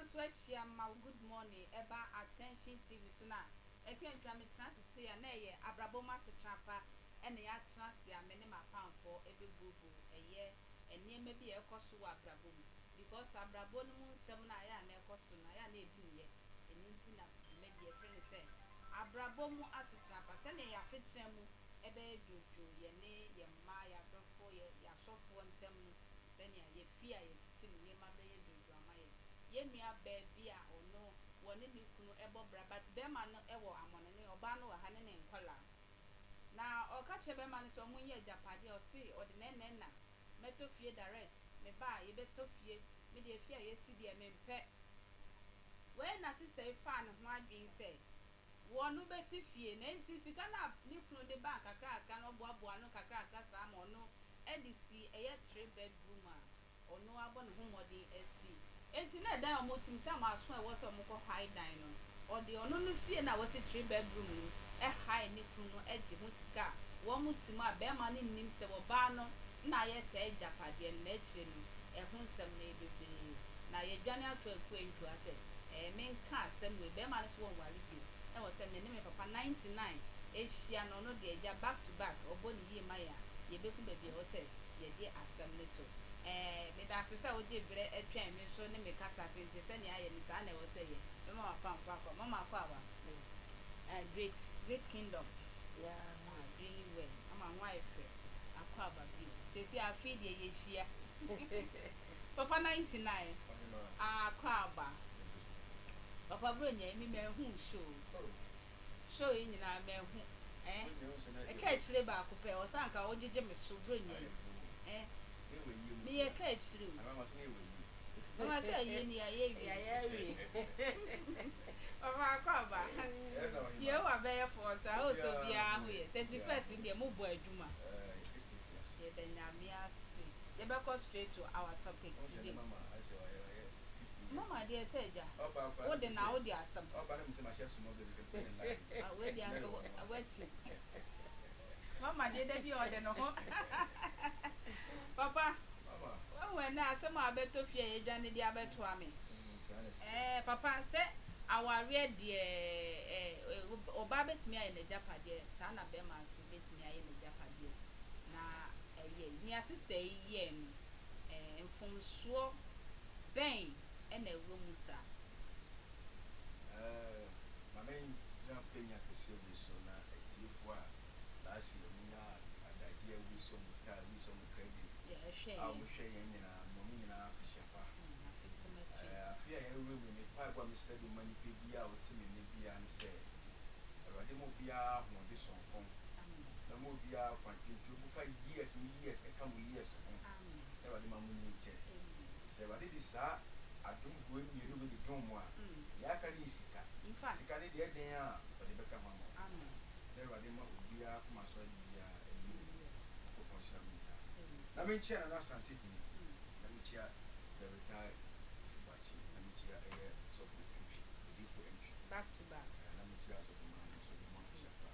nso ahyia ma wo good morning ɛba Attention TV so na Akua Ntwa me tena ase sei a na ɛyɛ abrabɔ mu asetena pa ɛna yɛatena ase a me ne m'apamfoɔ ɛbɛbuobuo ɛyɛ nneɛma bi a ɛkɔ so wɔ abrabɔ mu because abrabɔ no mu nsɛm no a ɛyɛ a na ɛkɔ so no ɛyɛ a na ebi nyɛ ɛno nti na dwumadie yɛfrɛ no sɛ abrabɔ mu asetena pa sɛnea yɛn asetena mu ɛbɛyɛ dwoodwoo yɛne yɛn mma yɛn adɔfoɔ yɛ yɛn asɔfoɔ ntam no sɛnea yɛn fie a yɛtete mu nneɛma bɛyɛ dwoodwoo ama yɛn. Yɛn nua baa bi a ɔno wɔne ne kunu bɔ bra but bɛɛma no wɔ amɔnene ɔbaa no wɔ ha ne ne nkɔlaa na ɔka kyerɛ bɛɛma no sɛ ɔmo nyɛ agyapadeɛ ɔse ɔde nɛnɛna mɛtɔ fie direct me ba a yɛbɛtɔ fie me deɛ fie a yɛsi deɛ mempɛ wei na sister yi faa ne ho adwene sɛ wɔno bɛsi fie na nti sika no a ne kunu de baa nkakrakra no ɔboaboa ano nkakrakra saa ma ɔno de sii ɛyɛ three bedroom a ɔno abɔ ne ho mmɔden asi. Enti na ɛdan a wɔte mu, tam aso a ɛwɔ sɛ wɔkɔ hae dan no, ɔde ɔno no fie no a wasi three bedroom no hae ne kunu no gye ho sika a wɔte mu a barima no nnim sɛ ɔbaa no na ayɛ saa agyapadeɛ no, na akyire no ɛho nsɛm no yɛ bebree. Na yɛadwane ato Akua Ntua sɛ ɛɛ menka asɛm wei, barima no so wɔnware bio, na ɛwɔ sɛ me ne me papa 99 hyia no, ɔno deɛ agya back to back, ɔbɔ ne yie ma yɛn a, yɛbɛhu baabi a ɛwɔ sɛ yɛde asɛm no to. Ɛɛ, meda ase sɛ wogyee berɛ twɛn me nso ne me kasa tenten. Sɛnea ayɛ no, saa na ɛwɔ sɛ ɛyɛ. Mɛma w'apamfo akɔ. Mama akɔ aba. Ɛɛ, great, great kingdom. Yeah. Ah, doing well. Mama ho ayɛ fɛ. Akɔ aba bio. Seesei afei deɛ yɛhyia. Papa 99. Ah, akɔ aba. Papa Buronya yi, me manhu wo show. Show yi nyinaa mahu eh Ɛka akyire baako pɛ ɔsɛ anka wogyegye me so bronya yi eh Meyɛ ka akyire o Mama sɛ ayie no yɛayɛ awie Papa akɔ aba Yehowa bɛyɛ fɔɔ saa o sɛ obiara ho yɛ 31st deɛ mobɔ adwuma Yɛda Nyame ase Yɛbɛkɔ straight to our topic today. Mama deɛ sɛ agya wo de na wo de asɛm. Ah wei deɛ anka wati. Mama deɛ da bi ɔde ne ho. Papa wahu ɛnɛ asɛm a abɛtɔ fie a yɛdwane de abɛtoa me. Ɛɛ papa sɛ awareɛ deɛ ɛɛ ɔbaa bɛtumi ayɛ n'agyapadeɛ saa na bɛrima nso bɛtumi ayɛ n'agyapadeɛ na ɛyɛ nea sister yi yɛɛ no. Mfomsoɔ bɛn na ɛwɔ mu saa? Ma mengyina akwanya kɛseɛ wei so na atiefoɔ a last year wɔn nyaa adagyeɛ a wei sɛ wɔn time, wei sɛ wɔn credit a wɔn hwɛ yɛn nyinaa, mema mo nyinaa afehyia pa. Afe a yɛawura mu yi, me mpaebɔ a mesrɛ de ma nipa biara a ɔte me nne biara ne sɛ, Awurade ma obiara ahoɔde soronko. Na ma obiara kwan tenten obu fa years mu years ɛka mo years ho na Awurade ma mo nyin kyɛ. Sɛ Awurade de saa adom guo mmienu wei de dom mo a, nea aka no yɛ sika. Sika no deɛ ɛdɛn a ɔde bɛka ho ama wo. Na Awurade ma obiara akoma so ade biara ɛnyɛ yie. Nyankopɔn nhyira mo nyinaa. Na menkyia Nana Asante Hene, na mekyia the retired Kofi Boakye, na mekyia ɛyɛ Sɔfo Antwi, Odiyifo Antwi. Back to back. Na mekyia Asɔfo Maame nso, mo afehyia pa.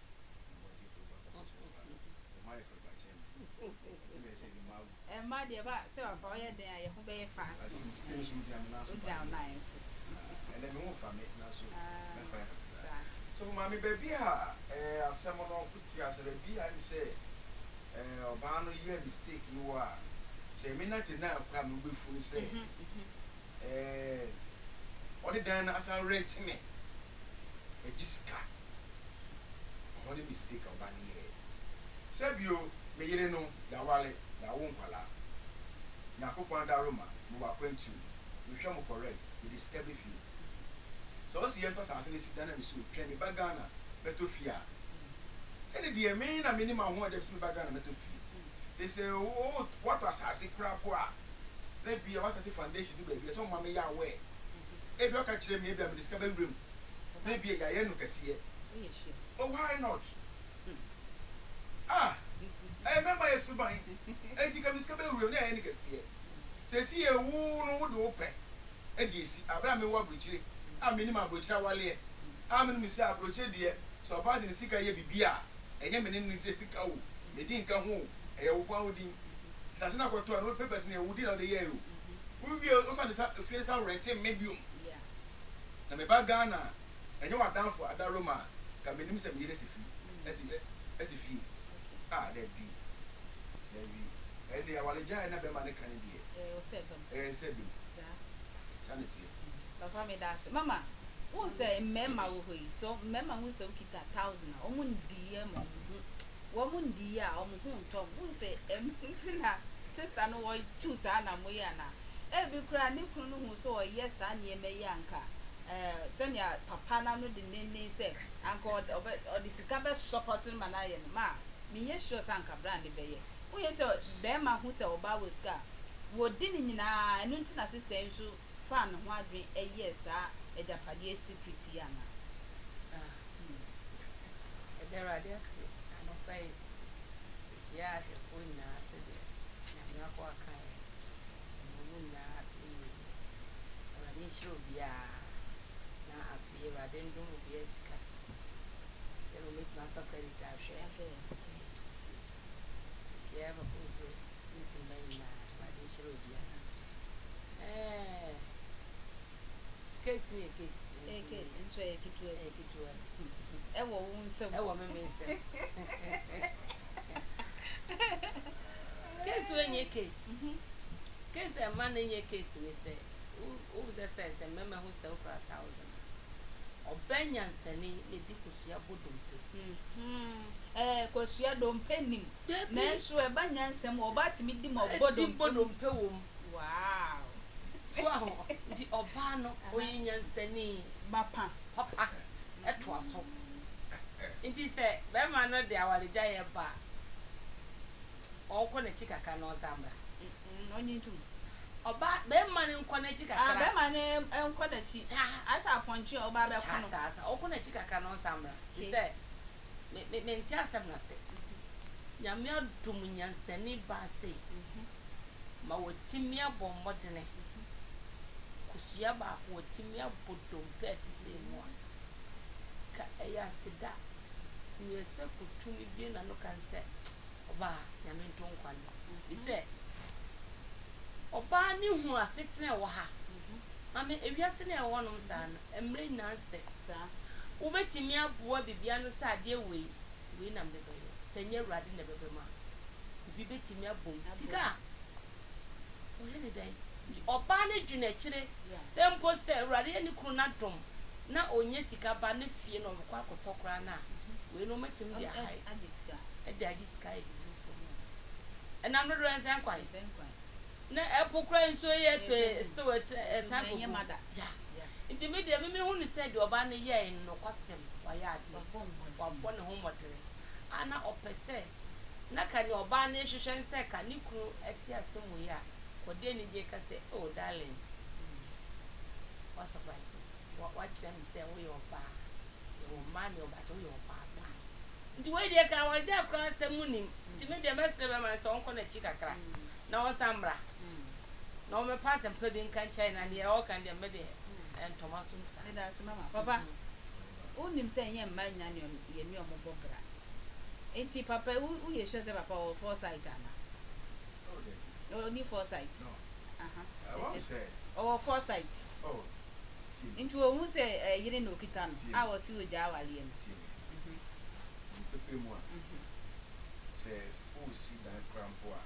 Mma deɛ ba sɛ papa ɔyɛ dɛn a yɛ ho bɛyɛ fast. Wogyina wo nan so. Ɛnɛ me ho fa me nanso mɛfa yɛ kakra. Sɔfo maame baabi a asɛm no wote ase baabi a ne sɛ ɔbaa no yɛ mistake no wɔ a sɛ me nante na akora me wobɛfu ne sɛ ɔde dan no asan rent me agye sika. Ɔhɔ ne mistake a ɔba no yɛɛ. Sɛ bio me yere no yaware yawo nkwalaa. Nyankopɔn adaworoma mewɔ akwantuo mu, mehwɛ mo correct, mede sika bɛ fie. Sɛ ɔse yɛntɔ asaase no si dan na mese o twɛn meba Ghana mɛtɔ fie a, sɛne deɛ me na menim ahoɔden a mese meba Ghana mɛtɔ fie. De sɛ wo watɔ asaase koraa po a na bia wasate foundation du baabi a sɛ ɔma meyɛ aware. Ebia ɔka kyerɛ me ebia mede sika bɛwura mu. na ebia yɛayɛ no kɛseɛ. Oh why not? Ah, ɛyɛ mɛma yɛ suban. Enti ka me sika bɛwura mu na yɛayɛ no kɛseɛ. Seesei yɛ wo no wode wo pɛ de asi aberɛ a mewɔ aburokyire a menim aburokyire awaleɛ a menim sɛ aburokyire deɛ sɛ ɔbaa de ne sika yɛ biribi a ɛnyɛ me ne ne sika o, me din nka ho o, ɛyɛ wo nko ara wo din. Asase no akɔtɔ no papers no ɛyɛ wo din na wode yɛɛ o. Wowie wo san de sa efie no san rɛnte me biom. Na meba Ghana a, ɛnyɛ w'adamfo ada Roma a, nka mennim sɛ me yere asi fi, asi, asi fie. Ah, dabi, dabi. Ɛnde awaregyaeɛ na bɛrima no ka no deɛ, ɛyɛ sɛ ɛba mu. Saa na ɛteɛ. Papa meda ase. Mama, wohu sɛ mmarima wɔ hɔ yi, sɛ mmarima hu sɛ wokita thousand a, wɔn ndiiɛ ma wɔn ho, wɔn ndiiɛ a wɔn ho ntɔ wɔn. Wohu sɛ ɛno nti na sister no wɔtu saa anamɔ yi anaa? Ebi koraa ne kunu no hu sɛ ɔyɛ saa nneɛma yi a anka ɛɛ sɛnea papa no ano denneennen sɛ anka ɔde ɔbɛ ɔde sika bɛ support no ma no ayɛ no ma a, menyɛ sure sɛ anka bra no bɛyɛ. Woyɛ sɛ bɛrima hu sɛ ɔbaa wɔ sika a, wɔdi ne nyinaa, ɛno nti na sister yi nso faa ne ho adwene yɛɛ saa agyapadeɛ secret yi anaa? Ah, hmm. Yɛda Awurade ase anɔpa yi, yɛhyia ahwɛfoɔ nyinaa sɛdeɛ Nyame akoa kaeɛ no. Ɛma mo nyinaa afe yie. Awurade nhyira obiara na afe yi Awurade ndom obiara sika sɛdeɛ wɔbɛtumi atɔ credit ahwɛ Mekyia papa Odo ne ne mma nyinaa Awurade nhyira obiara Ɛɛ case no yɛ case Ɛyɛ case nso ɛyɛ ketewa bi. Ɛyɛ ketewa bi. Ɛwɔ wo nsam. Ɛwɔ me me nsam. Case wei nyɛ case. Case a ɛma no nyɛ case ne sɛ, wohu sɛ sɛ sɛ mmarima hu sɛ wokura thousand a, ɔbaa nyansani na ɛdi kosua bɔ dompe. Ɛɛ kosua dompe nim. Dabi. Nanso ɛba nyansa mu ɔbaa tumi di ma ɔbɔ dompe mu. Ɛdi bɔ dompe wɔ mu. Wow. So aho nti ɔbaa no ɔyɛ nyansani. Mapa. Papa ɛtoa so. Nti sɛ bɛrima no de awaregyaeɛ ba a, ɔnkɔ n'akyi kakra na ɔnsan mmra. Ɔnye ntom. Ɔbaa, bɛrima no nkɔ n'akyi kakra. Ah, bɛrima no nkɔ n'akyi. Saa. Ayɛ sɛ apɔnkye a ɔba abɛko no. Saa, saa, saa. Ɔnkɔ n'akyi kakra na ɔnsan mmra. Te sɛ, me, me, mente asɛm no ase. Nyame adom nyansani baa sei, ma watumi abɔ mmɔdene. Kosua baako, watumi abɔ dompe a ɛte sei mu a, ka ɛyɛ aseda. Nea ɛsɛ kotumi bue n'ano ka ne sɛ, Ɔbaa, Nyame nto nkwa nna. Efisɛ ɔbaa no hu asetena a ɛwɔ ha. Maame, ewiase no a ɛwɔ hɔnom saa no, mmerɛ nyinaa nsɛ. Wobɛtumi aboa biribi ano sɛ adeɛ wei, wei na mede bɛyɛ. Sɛ ɛnyɛ Awurade na ɛbɛba mu a, biribi bɛtumi abom. Sika a, ɔyɛ ne dɛn? Nti ɔbaa no dwene akyire sɛ mpo sɛ Awurade yɛ ne kunu no adom na ɔnya sika ba ne fie na ɔrekɔ akɔtɔ koraa no a, wei no wɔatumi de ahae. De agye sika ayɛ biribi foforɔ. Ɛnam dodoɔ ɛnsɛ nkwan. Na ɛpo koraa nsuo yi ɛtɔ yi still ɛsan kɔ gu. Yeah. Nti me deɛ me mehu no sɛ deɛ ɔbaa no yɛɛe no nokwasɛm wayɛ adeɛ. Wabɔ ne ho mmɔdene. A na ɔpɛ sɛ na ka nea ɔbaa no rehwehwɛ ne sɛ ka ne kunu te asɛm wei a kɔde anigye ka sɛ oh darling wa surprise me wakyerɛ me sɛ woyɛ ɔbaa yɛwɔ mmaa ne ɔbaa kyɛ woyɛ ɔbaa pa. Nti wei deɛ ka awaregyae koraa asɛm mu nim nti me deɛ mɛsrɛ bɛrima no sɛ ɔnkɔ n'akyi kakra na ɔnsan mmra na ɔmmɛpa asɛm pa bi nka nkyerɛ na deɛ ɔreka no deɛ me deɛ ɛntɔ m'asom saa. Meda ase mama. Papa, wonim sɛ ɛnyɛ mmaa nyinaa na yɛne wɔn bɔ bra. Nti papa wo woyɛ sure sɛ papa ɔwɔ foresight anaa? Oh, dabi. Ɔnni foresight? No. Aha, Ɛwɔ kyerɛkyerɛ. sɛ. Ɔwɔ foresight. Oh, tie me. Nti ohu sɛ ɛyere na okita no Tie a me. ɔse ogyaa awareɛ no. Tie me. Mpɛpɛ mu a, sɛ woresi dan koraa mpo a,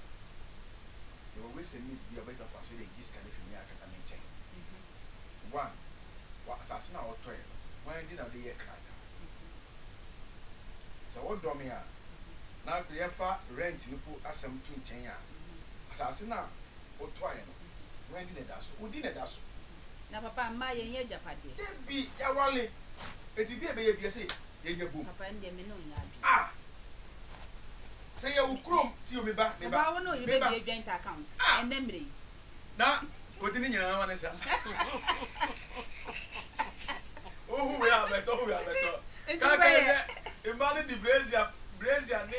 yɛwɔ ways and means bi a wobɛtumi afa so de agye sika no afi me ankasa me nkyɛn. One, wɔ asase no a wotɔe no, hwan din na wode yɛɛ krataa? Sɛ wodɔ me a, na yɛfa rent no po asɛm to nkyɛn a, asase no a wotɔe no, hwan din na ɛda so? Wo din na ɛda so. Na papa, mma yɛnyɛ agyapadeɛ. Dabi, yɛaware. Enti biribi a yɛbɛyɛ biara, sɛ yɛnya bom. Papa, ɛndeɛ me ne wo nyɛ adwene. Ah! Sɛ yɛwɔ kurom, tie o, me ba, me ba, Papa, wo ne wo yere me ba. bɛbue joint account Ah! ɛnnɛ mmerɛ yi. Na odi ne nyinaa ma ne nsa. Wohu wei a bɛtɔ, wohu wei a bɛtɔ. Nti Kankan wobɛyɛ. sɛ mmaa no de brazier, brazier ne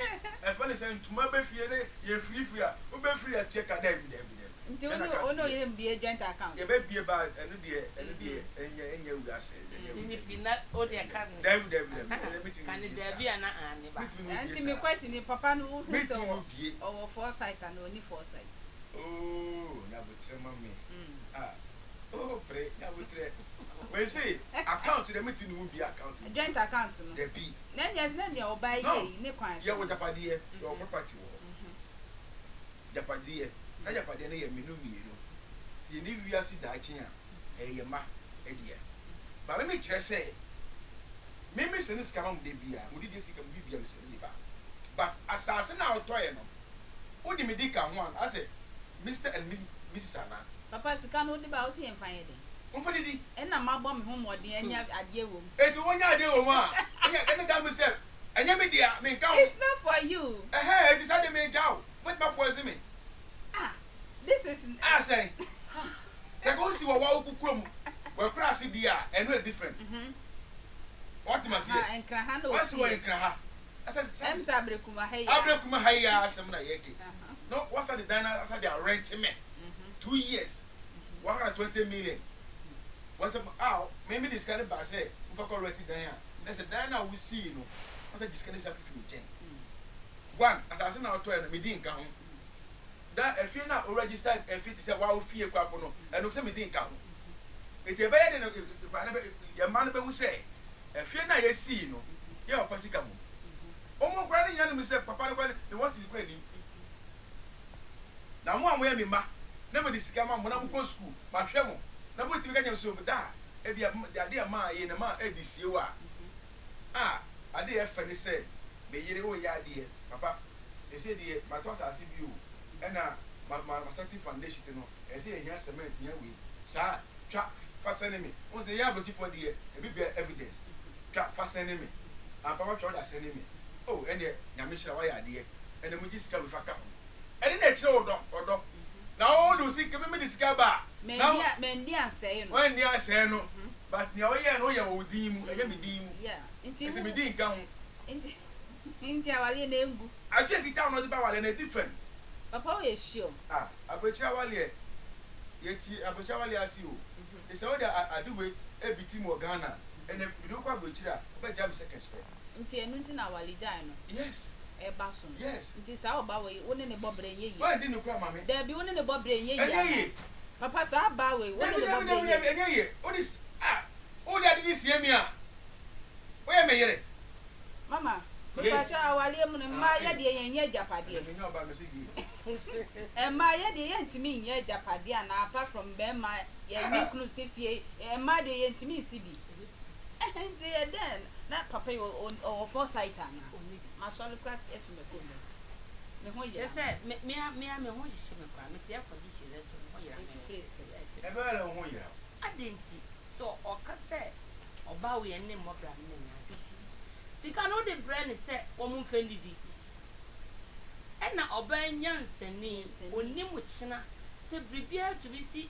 ɛfɛ ne sɛ ntoma bɛ fie ne yɛ firifiri a, wobɛfiri atua ka daabi daabi daabi. Nti wo Joint ne account wo ne deɛ, wo yere mbue joint account. yɛbɛbue ba ɛno deɛ ɛno deɛ ɛnyɛ ɛnyɛ wiase ɛnyɛ Sini daabi pi na o deɛ ka ne. daabi daabi daabi ɛnɛ metumi Ka ne bue saa. daabi ana aane ba. Metumi no bue Nti me saa. question ni papa no wohu sɛ Metumi ɔwɔ no bue. ɔwɔ foresight ana ɔnni foresight? Oh, nyabotrɛ ma me ah oh pere nyabotrɛ. Abotrɛ. Wei se account deɛ menti ne ho bi account. Joint account no. Dabi. Na ɛnyɛ na nea ɔbaa yi yɛ yi ne kwan so. Yɛwɔ gyapadeɛ, yɛwɔ property wɔ hɔ. Gyapadeɛ, na gyapadeɛ no yɛ menu mmienu. Sɛ yɛnni wiase daakye a, ɛyɛ yɛn mma dea. But me mekyerɛ sɛ, me me sɛne sika ma mo da biara, mo didie sika, mo biribiara me sɛne de ba. But asase no a wotɔeɛ no, wode me di ka ho a, asɛ Mister and Misis anaa? Papa, sika no wode ba a, wose yɛmfa nyɛ dɛn? Momfa didi. Ɛna mabɔ me ho mmɔden anya adeɛ wɔ mu. Enti wonya adeɛ wɔ mu a, ɛnyɛ, ɛne da mu sɛ, ɛnyɛ me dea, menka ho. It's not for you. Ɛhɛɛ, enti saa deɛ megya wo, wobɛtumi apoison me. Ah, this is. Ah, sɛn? Sɛ nka wosi wɔ w'awofo kurom, w'akuraase bi a, ɛno yɛ different. Woate me aseɛ? Aha, Nkran ha na Woasi wɔ osi yɛ. Nkran ha. Ɛsɛ sɛ. Ɛm sɛ Abrekuma ha yi ara. Abrekuma ha yi ara asɛm na yɛreka yi. Na woasa de dan no asa de arɛnte me 2 years, 120 million. Wɔsɛ ah, me mede sika no baa sɛ mfa kɔ rent dan a, na sɛ dan no a wosii no, woasa gye sika no san fifi me nkyɛn. One, asase no a wotɔeɛ no, medi nka ho. Na efie no a wo register efie te sɛ w'awo fie koraa mpo no, ɛno sɛ medi nka ho. Enti ɛbɛyɛ den na nkwadaa no bɛ, yɛn mma no bɛhu sɛ efie no a yɛsii no, yɛn papa sika wom. Wɔn nkwadaa no nyinaa nim sɛ papa no koraa ne wɔn sidi koraa nnim. Na mo a moyɛ me mma na mede sika ma mo na mokɔ sukuu, mahwɛ mo, na motumi ka kyerɛ me sɛ, da a ebia adeɛ a maa yei na maa ɛde sie wo a, a adeɛ a ɛfɛ ne sɛ me yere woreyɛ adeɛ, papa. Sesei deɛ matɔ asase bi o, ɛna ma ma masɛte foundation no, ɛsɛ sɛ yɛhia cement, hia wei, saa, twa fa sɛne me. Wohu sɛ yɛn abrɔkyifoɔ deɛ, ebi bɛ evidence, twa fa sɛne me, ampa watwa wode asɛne me, oh ɛneɛ Nyame nhyira wo, wayɛ adeɛ, ɛnɛ mogye sika wei fa ka ho. Ɛno na ɛkyerɛ ɔdɔ, ɔdɔ. Na wo wode wo sika, me mede sika ba a, na wo. Manni ansɛe no. Wanni ansɛe no, but nea woyɛɛ no woyɛ wɔ wo din mu, ɛnyɛ me din mu, Yeah, nti nti me din nka ho. Nti. Nti awareɛ no ɛngu. Adwene kita wo na ɔde ba awareɛ no ɛdi fɛm. Papa wo yɛ sure. Ah abrekyire awaleɛ yɛti abrekyire awaleɛ ase o te sɛ wode ade wei ɛbi tim wɔ Ghana ɛnɛ mede wo kɔ abrekyire a wobɛ gya me seconds pɛ. Nti ɛno nti na awale gyae no Yes. ɛba so no Yes. nti saa ɔba wei wo ne ne bɔ brɛ nyɛ yie. Wandi no kora mame. Dabi wo ne ne bɔ brɛ nyɛ yie Ɛnyɛ anaa yie. papa saa ɔbaa wei wo ne Dabi ne bɔ dabi brɛ dabi nyɛ dabi yie. ɛnyɛ yie wode ah wode ade no sie me a woyɛ me yere. Mama, mepakyɛw awareɛ mu no mmaa yɛ deɛ yɛn nyɛ agyapadeɛ. Mmaa yɛ deɛ yɛntumi nyɛ agyapadeɛ anaa apart from bɛɛma yɛ ne kunu si fie mmaa deɛ yɛntumi nsi bi. Nti yɛ dɛn na papa yi ɔwɔ foresight anaa? Masɔre kora afi me kɔn mu. Me ho yera. Kyerɛ sɛ me me a me a me ho hyehye me koraa mete air condition no so me ho yera me. Mfifire te. Ɛbɛyɛ dɛ wo ho yera wo. Adɛn nti sɛ ɔka sɛ Ɔbaa wei ɛne mmɔ bra no na nya adwene. Sika no wode brɛ no sɛ wɔn mfa nnidi. Ɛna ɔbaa nyansani, ɔnim kyena sɛ biribiara tumi si.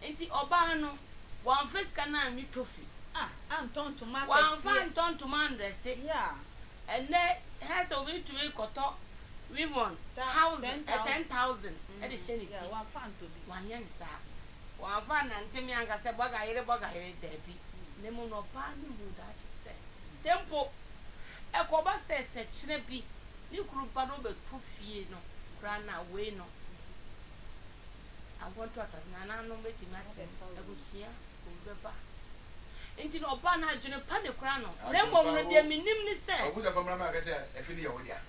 Nti ɔbaa no wamfa sika no anwe tofi. Wamfa antɔ ntoma andrɛse. Ɛnɛ hair style obi tumi kɔtɔ weave on thousand, 10,000 ɛde hyɛ ne ti. Wanyɛ no saa. Wamfa annante me anka sɛ bɔga yere, bɔga yere, dabi, na mmom no ɔbaa no huu daakye sɛ, sɛ mpo ɛkɔba sɛ sɛ kyena bi ne kunu ba no bɛtɔ fie no koraa no a, wei no, awoɔ ntoatoasoɔ, nananom bɛtumi ate mu, abusua, obi bɛba. Nti no ɔbaa no adwene pa na ɛkura no, na Adwene mmom pa no wo deɛ menim ne sɛ. W'abusuafoɔ mmra mmɛka sɛ ɛfe no yɛ wo dea.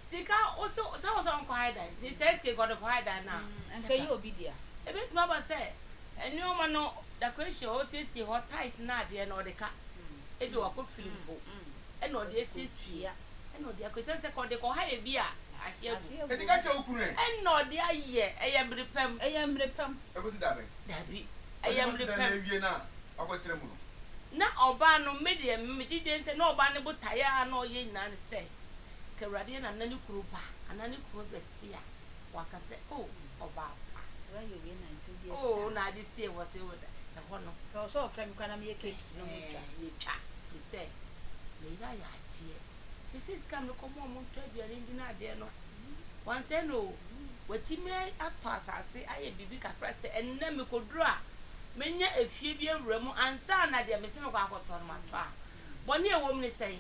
Sika wo se sɛ wo sɛ ɔnkɔ ha dan ne saa sika yi kɔ ɔde kɔ ha dan na Nka ɛyɛ obi dea. Ebetumi aba sɛ nneɛma no decoration a ɔresiesie hɔ tiles ne adeɛ no ɔde ka ebi wakɔ fili mpo ɛna ɔde asiesie ɛna ɔde akɔ esiane sɛ ka ɔde kɔ ha yɛ bi a ahye agu. Enti ka kyerɛ wo kunu ɛ. Ɛna ɔde ayɛ ɛyɛ mmere pa mu. Ɛyɛ mmere pa mu. Ɛkɔsi da bɛn? Dabi ɛyɛ Ɔsi mmere dan pa no mu. awie na wakɔtena mu no. Na ɔbaa no me deɛ megye die sɛ na ɔbaa no botaeɛ a na ɔyɛ nyinaa ne sɛ. Ka Awurade yɛ na na ne kunu ba anaa ne kunu bɛte a, waka sɛ, Oh, ɔbaa pa. Oh, na ade sie wɔ se ɛhɔ no. Nka ɔsɛ ɔfrɛ me koraa na meyɛ cake na ɔmo twa. Ɛɛ, yɛtwa, te sɛ me yere ayɛ adeɛ. Seesei sika a mekɔ ma ɔmo ntɔ aduane ndi ne adeɛ no, wansɛe no o. Watumi atɔ asase ayɛ biribi kakra sɛ ɛnnɛ mekɔduru a, mɛnya efie bi awura mu ansa na deɛ mese mekɔ akɔtɔ no matɔ a. Bɔne a ɛwɔ mu ne sɛn?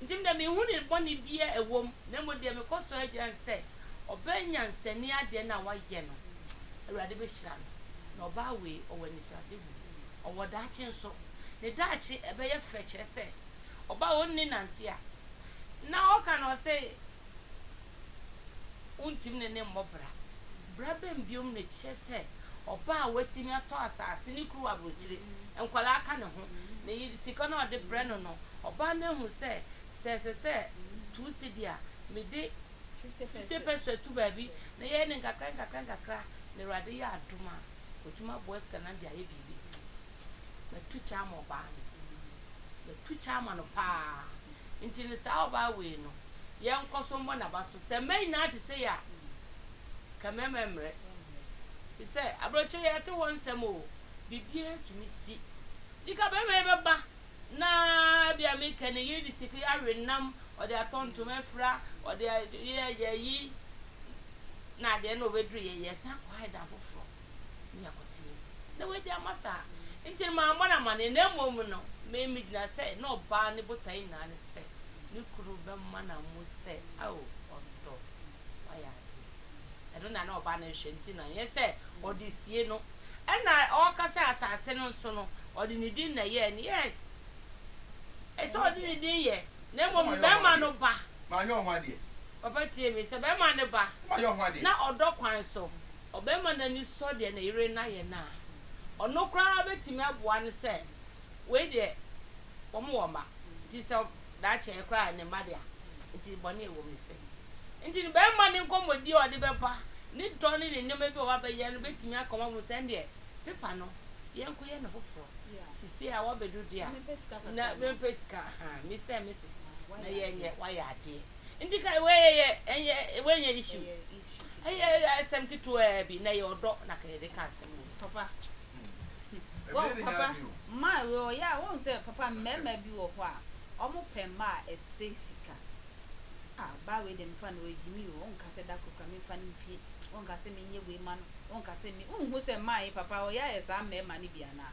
Nti me deɛ menhu ne bɔne biara a ɛwɔ mu, na mmom deɛ mekɔ so ara gyina ne sɛ, ɔbaa nyansani adeɛ no a wayɛ no, Awurade bɛhyira no. Na ɔbaa wei, ɔwɔ anisoadehunu. Ɔwɔ daakye nso. Ne daakye ɛbɛyɛ fɛ kyerɛ sɛ ɔbaa a ɔnni nante a na ɔka no ɔse wontumi ne no mmɔ bra. Bra bɛn biom na ɛkyerɛ sɛ ɔbaa a watumi atɔ asase ne kunu wɔ aburokyire, nkwadaa ka ne ho, ne yere sika no a ɔde brɛ no no, ɔbaa no ahu sɛ sɛ ɛsɛ sɛ two cedi a mede 50 pesewas to baabi na yɛyɛ no nkakra nkakra nkakra na Awurade yɛ adom a watumi aboa sika no de ayɛ biribi. Matu kyɛ ama ɔbaa no. Matu kyɛ ama no paa. Nti no saa ɔbaa wei no, yɛnkɔ so mmɔ n'aba so. Sɛ mmaa nyinaa te sei a, nka mmarima mmrɛ. Te sɛ aburokyire yɛte hɔ nsɛm o, biribiara tumi si. Nti ka barima yi bɛba na ebia meka ne yere de sika yi awe nam, ɔde atɔ ntoma afira, ɔde ayɛ ayi na adeɛ na ɔbɛduru yɛ yɛsan kɔ ha dan foforɔ ne yɛakɔtena mu. Na wadi ama saa. Nti no mammɔ no amanneɛ na mmom no me megyina sɛ na ɔbaa no botaeɛ nyinaa ne sɛ ne kunu bɛma no amu sɛ ao ɔdɔ wayɛ adeɛ. Ɛno na na ɔbaa no rehwɛ nti no ɛnyɛ sɛ ɔde sie no. Ɛna ɔreka sɛ asase no nso no ɔde ne din na ɛyɛɛ no yes ɛsɛ ɔde ne din yɛ na mmom bɛrima no ba. Papa tie me sɛ bɛrima no ba na ɔdɔ kwan so ɔbɛrima no ani sɔ deɛ ne yere no ayɛ no a ɔno koraa bɛtumi aboa no sɛ wei deɛ wɔn wɔ mma nti sɛ daakye koraa ne mma dea nti bɔne ɛwɔ mu ne sɛ Nti no bɛrima no nkɔmmɔdi a ɔde bɛba, ne dɔ ne ne nneɛma bi a ɔba bɛyɛ no bɛtumi aka wɔn ahunu sɛ ɛndeɛ pepa no yɛnkɔyɛ no foforɔ. Sisei a woabɛduru deɛ a na mempɛ sika ahaa Mister and Missus na yɛnyɛ woayɛ adeɛ. Nti ka wei ɛyɛ ɛnyɛ wei nyɛ issue. Ɛyɛ asɛm ketewaa bi na ɛyɛ ɔdɔ na ka yɛde ka asɛm wei. Papa wɔn papa mmaa wei ɔyɛ a wɔn sɛ papa mmarima bi wɔ hɔ a wɔn pɛ mmaa a ɛsɛ sika. Ah baa wei deɛ mefa no ɔgyimi o, ɔnka sɛ da koro koraa memfa no mpie, ɔnka sɛ menyɛ wei ma no, ɔnka sɛ me, wonhu sɛ mmaa yi papa ɔyɛ ayɛ saa mmarima no bi anaa?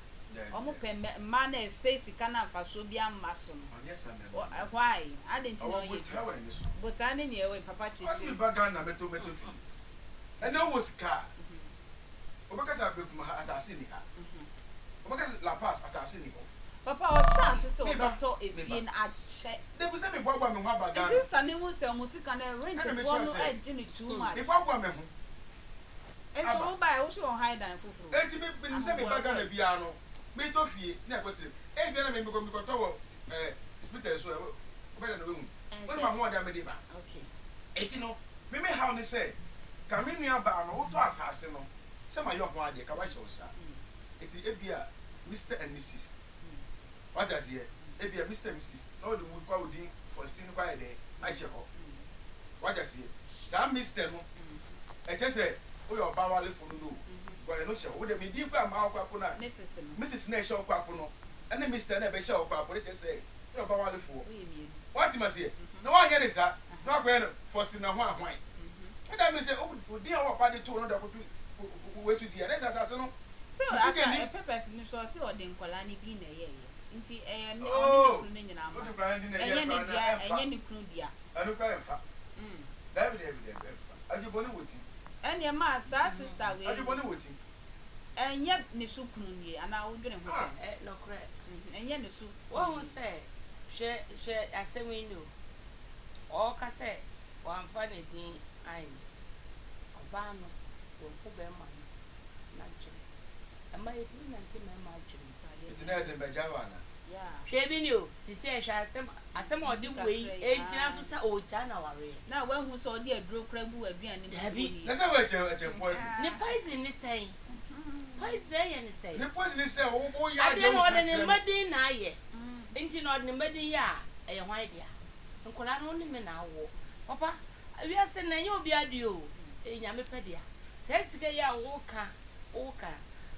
Ɔmo pɛ mmɛ mmaa no a ɛsɛe sika no a mfasoɔ biara mma so no, Ɔnyɛ saa mmarima no bi. Why? Adɛn nti na Ɔwɔ ɔnyɛ bi? botae wɔ n'ani so. Botae ne nea ɛwɔ he papa Ɔse kyerɛkyerɛ mu. meba Ghana mɛtɔ mɛtɔ fie. Ɛnɛ wowɔ sika a, Wobɛka sɛ Aberekum ha asase nni ha. Wobɛka sɛ La Paz asase nni hɔ. Papa ɔhyɛ ase sɛ Meba, ɔbɛtɔ efie meba. no akyɛ. Dabi sɛ meboaboa me ho aba Nti Ghana. sister no hu sɛ ɔmo sika no rent Ɛna foɔ mekyerɛ no sɛ ɛgye no too much. meboaboa me ho Nso aba. wo baeɛ wo so wɔ han dan foforɔ. Enti me menim sɛ meba Ahoboa Ghana bɛn. biara no metɔ fie na ɛkɔ tirim. Ebia na me mekɔ mekɔtɔ wɔ ɛɛ Spitex so ɛ wobɛda na woahu. Wonim Ɛnsɛ. ahoɔden a mede ba. Okay. Enti no Me me haw ne sɛ ka me nua baa no wotɔ asaase no sɛ ma yɛ ho adeɛ ka wahyɛ wo sa nti ebia Mister and Missus wate aseɛ ebia Mister and Missus na wɔde wo kɔ wo din Faustin kɔ ayɛ dɛn ahyɛ hɔ wate aseɛ saa Mister no ɛkyɛ sɛ woyɛ ɔbaa warefo no no because ɛno hyɛ hɔ wode me din kɔ ama hɔ kɔ ako no a Missus na ɛhyɛ hɔ kɔ ako no ɛne Mister na ɛbɛhyɛ hɔ kɔ ako no kyɛ sɛ woyɛ ɔbaa warefoɔ wate aseɛ na woanyɛ ne saa na wakɔyɛ no Faustina hwan hwan. Ɛda mi sɛ wo din a wo papa de too no de akɔto wei so di a, na ɛsɛ asase no Sɛ ne so asa kɛni. papers no so ɔse ɔde nkwadaa no din na ɛyɛɛyɛ nti ɛyɛ ne ɔne ne Oh, kunu no nyinaa wode mma nkwadaa no din na ɛyɛɛ ɛnyɛ ne koraa no a, dea ɛmfa. ɛnyɛ ne kunu dea. Ɛno koraa ɛmfa. Mm. Daabi daabi daabi ɛmfa. Adwebɔne wɔ ti. Ɛneɛ maa saa sister wei no. Adwebɔne wɔ ti. Ɛnyɛ ne so kunu nie anaa wodwene ho Ah. sɛn? Ɛ nɔkorɛ. Mhm, ɛnyɛ ne so kunu Woahu nie. sɛ, hwɛ hwɛ asɛm yi ni o. Ɔɔka sɛ wamfa ne din anyɛ. Ɔbaa no, wanhu bɛɛma no n'adwene. Ɛma yɛtumi nante mɛɛma adwene mu. Nti na ɛsɛ mbɛgya wo ana? Hwɛ ebi ni o, sisi hwɛ asɛm asɛm a ɔde wei egyina so sɛ ɔregyaa no awareɛ. Na wahu sɛ ɔde aduro koraa gu w'aduane mu Dabi. nie. Na sɛ wei kyɛn ɛkyɛn poison. Ne poison ne sɛn? Poison ɛyɛ ne sɛn? Ne poison ne sɛ wo wo yɛ adeɛ Adeɛ no wo ɔde ka ne kyerɛ mma me. din na ayɛ. Nti na ɔde ne mma din yɛ a, ɛyɛ hwan dea? Nkwadaa no wo ne me na awoɔ. Papa, wiase no ɛnyɛ obiara dea o, ɛyɛ Nyame pɛ dea. Saa sika yi a woka, woka,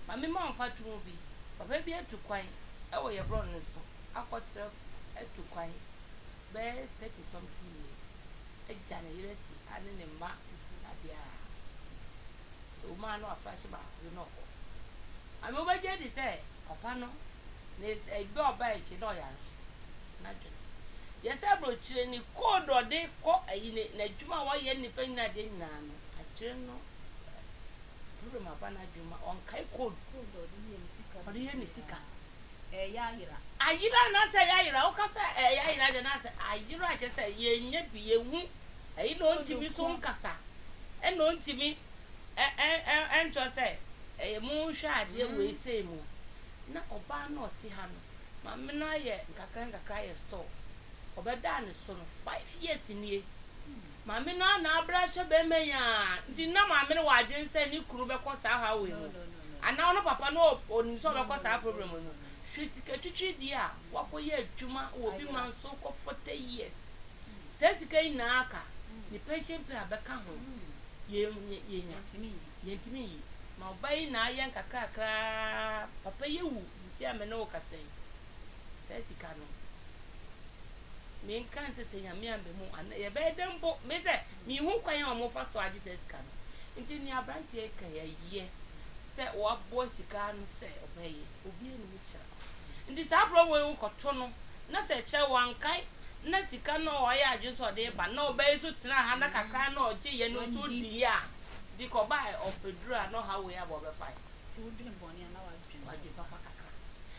ma me ma wo mfatoho bi. Papa bi atu kwan wɔ yɛ borɔno no so akɔtra atu kwan bɛyɛ thirty something years agya ne yere asi ha ne ne mma na adeɛ a. Sɛ womaa no afrahye baako bi na ɔkɔ. Maame wobɛgye adi sɛ papa no ne ɛbɛ ɔbaa akyi na ɔyare n'adwene. Yɛ sɛ aburokyire ne code a ɔde kɔ ayi ne n'adwuma a wayɛ nnipa nyinaa adeɛ nyinaa no adwene no. Problem aba n'adwene mu a, ɔnkae code. Code a ɔde yɛ ne sika. Ɔde yɛ ne sika. Ɛyɛ ayera. Ayera anaasɛ ɛyɛ ayera? Woka sɛ ɛyɛ ayera deɛ na asɛ ayera kyerɛ sɛ yɛnnya bi, yɛnhu. Ɛyi na ɔntumi nso nkasa, ɛna ɔntumi nkyerɛ sɛ ɛyɛ monhwɛ adeɛ wei sei mu. Na ɔbaa no a ɔte ha no, maame no ayɛ nkakra nkakra ayɛ store. Ɔbɛdaa ne so no, 5 years nie. Maame no ara na abrɛ ahyɛ bɛrima yi ara nti na maame no wɔ adwene sɛ ne kunu bɛkɔ saa haw wei mu anaa ɔno papa no ɔnim sɛ ɔbɛkɔ saa problem wei mu. Hwɛ sika twitwiri deɛ a wakɔyɛ adwuma wɔ obi man so kɔ 40 years. Saa sika yi nyinaa aka ne pension pay a bɛka ho yɛnya yɛntumi nyi. Ma ɔbaa yi na ayɛ nkakrakra papa yi awu sisi a me ne wo kasa yi. Saa sika no menka nsɛ sɛ Nyame amba mu ana yɛbɛyɛ dɛn mpo me sɛ menhu kwan a wɔfa so agye saa sika no nti nea aberanteɛ yi ka yi ɛyɛ sɛ waboa sika ano sɛ ɔbɛyɛ obiara nnim kyerɛ nti saa aberɛ wei wokɔto no na sɛ kyerɛ wankae na sika no a ɔyɛ adwene sɛ ɔde ba na ɔbɛyɛ so tena ha na kakra na ɔgye yɛ no nso di a nti kɔba ɔpɛ duru a na ɔha wei aba ɔbɛfa yi. Nti wodwene bɔne a na wadwene. Wadwene papa kakra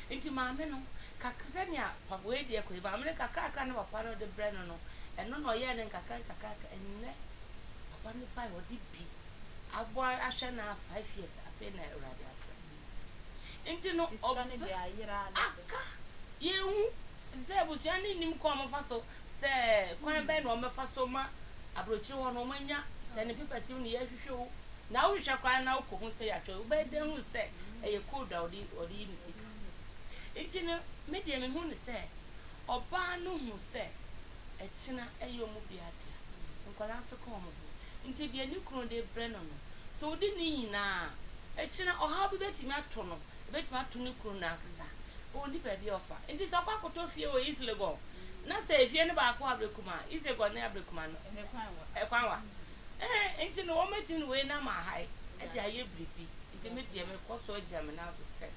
nti maame no kakra sɛnea papa wei deɛ kɔ yi maame no kakrakra ne papa no de brɛ no no ɛno na ɔyɛɛ no nkakra nkakra ɛnnɛ papa no bae ɔde bi abɔ ahwɛ no a 5 years afei na Awurade afrɛ nti no ɔbɛ aka yɛnhu sɛ abusua no nnim kwan a wɔfa so sɛ kwan bɛn na wɔbɛfa so ma aburokyire hɔ no wɔanya sɛ ne papers ne yɛhwehwɛ o na wohwehwɛ koraa na wokɔhu sɛ yɛatwerɛ wobɛyɛ dɛn hu sɛ ɛyɛ code a ɔde ɔde yi ne sika nti no me deɛ mehu ne sɛ ɔbaa no hu sɛ ɛkyena ɛyɛ ɔmo bi adea nkwadaa nso ka ɔmo ho nti deɛ ne kunu de brɛ no no sɛ ɔdi ne nyinaa ɛkyena ɔhaw bi bɛtumi ato no ɛbɛtumi ato ne kunu no ankasa ɔnni baabi a ɔfa nti sɛ ɔkɔ akɔtɔ fie wɔ East Legon na sɛ efie no baako Ablekuma East Legon ne Ablekuma no ɛkwan wa ɛɛ nti no wɔn bɛtumi no wei nam aha yi ɛde ayɛ biribi nti me deɛ mekɔ so agyina me nan so sɛ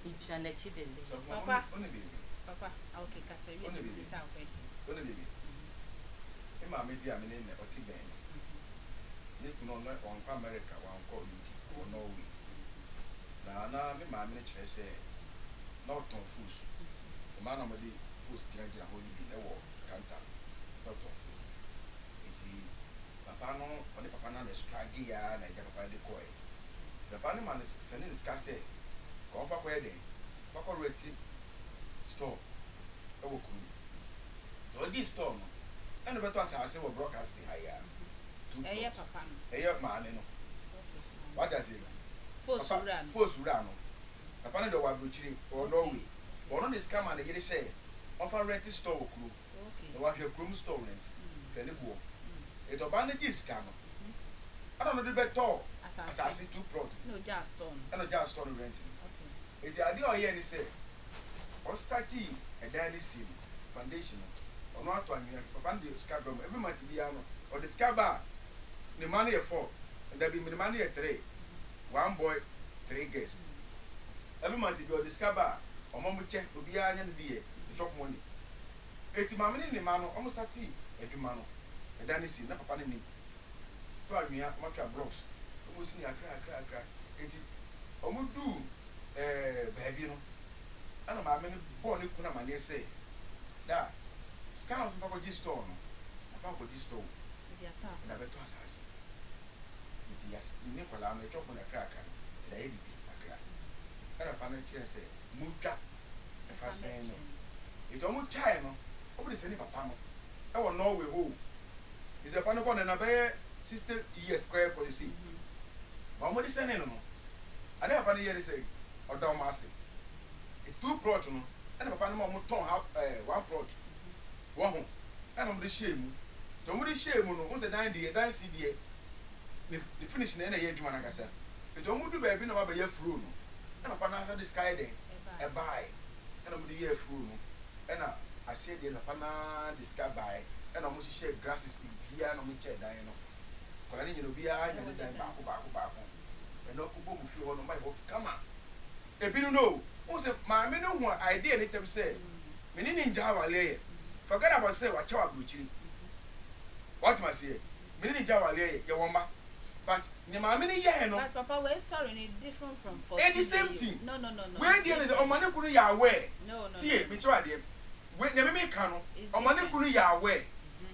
gyina n'akyi denden. Papa, papa, okay, kasa wie na bisa wo question. Wone biribi? Me maame bi a me ne no ɔte bɛn me. Ne kunu ɔno wankɔ America, wankɔ UK, ɔwɔ Norway. Na na me maame no kyerɛ sɛ na ɔtɔn fos. Mmaa na wɔde fos gyinagyina hɔ no bi wɔ counter na ɔtɔn fos. Nti papa no, ɔne papa no na struggle ara na agya papa no de kɔe. Papa no ma no sɛne ne sika sɛ ka ɔmfa kɔyɛ dɛn? Ɔmfa kɔ rent store wɔ kurom. Nti ɔgyee store no, ɛna ɔbɛtɔ asase wɔ broadcasting ha yi ara. Two Ɛyɛ plot. Papa no. Ɛyɛ maame no. Wate aseɛ? Fos Papa, wura no. Fos wura no. Papa no deɛ ɔwɔ aburokyire, ɔwɔ Norway. Ɔno de sika ma ne yere sɛ ɔmfa rent store wɔ kurom. Na wahwɛ kurom store rent, hwɛ ne boɔ. Nti ɔbaa no gyee sika no, ɛna ɔno de bɛtɔɔ asase two plot no. Ɛna ɔgyaa store no. Ɛna ɔgyaa store no rent no. Nti adeɛ a ɔyɛɛ ne sɛ, ɔstartii ɛdan no sie no, foundation no, ɔno atɔ anwea. Papa no de sika brɛ mo. Every month biara no, ɔde sika ba a, ne mma no yɛ four. Dabi, ne mma no yɛ three. One boy, three girls. Every month bi ɔde sika ba a, ɔma ɔmo kyɛ, obiara nya ne bi yɛ, ne chop money. Eti maame ne ne mma no, ɔmo startii adwuma no, ɛdan no sie no, na papa no nim. Tɔ anwea, ɔmo atwa blocks, ɔmo si no akra akra akra. Eti ɔmo duu ɛɛ baabi no, ɛna maame no bɔɔ ne kunu amaneɛ sɛ, da, sika na ɔsɛ mfa kɔgye store no, mafa akɔgye store o, mede abɛtɔ asase. Nti yas ne nkwadaa no, yɛ chop money akra akra no, yɛde ayɛ biribi akra. Ɛna papa no kyerɛɛ sɛ, montwa ɛfa sɛn no. Nti ɔmo twae no, ɔmo de sɛne papa no ɛwɔ Norway hɔ o. Nti papa no kɔ no na bɛyɛ 60 years koraa kɔ sesei. Ma ɔmo de sɛne no no, ade a papa no yɛɛ ne sɛ, ɔda ɔmo ase. Nti two plot no, ɛna papa no ma ɔmo tɔn half ɛɛ one plot wɔ ho, ɛna ɔmo de hyɛɛ mu. Nti ɔmo de hyɛɛ mu no, wohu sɛ dan deɛ, dan si deɛ, ne ne finish no ɛna ɛyɛ adwuma no ankasa. Nti ɔmo du baabi na ɔmo abɛyɛ floor no, ɛna papa no ankasa de sika yɛ dɛn? Ɛbaeɛ. Ɛna ɔmo de yɛɛ floor no, ɛna aseɛ deɛ no papa no ara de sika baeɛ, ɛna ɔmo hyehyɛɛ grasses biribiara na ɔmo kyɛɛ dan no. Nkwadaa no nyinaa obiara nya ne dan baako baako baako. Ɛna ɔkɔbɔ mu fie hɔ no, ɔmo ayɛ hɔ kama. Ebinom no o, wohu sɛ maame no hu idea no ntɛm sɛ me ne no ngya awareɛ yɛ. Forget about sɛ wakyɛw aburokyire. Wate aseɛ? Me ne no ngya awareɛ yɛ, yɛwɔ mma. But nea maame no yɛɛ no. But papa wei story no different from Ɛyɛ the Faustina same yi o thing. no no no no Wei it's deɛ no deɛ different. ɔma ne kunu yɛ aware. No no no Tie, no mekyerɛ wo adeɛ. Wei nea me meka no, it's ɔma ne different. kunu yɛ aware.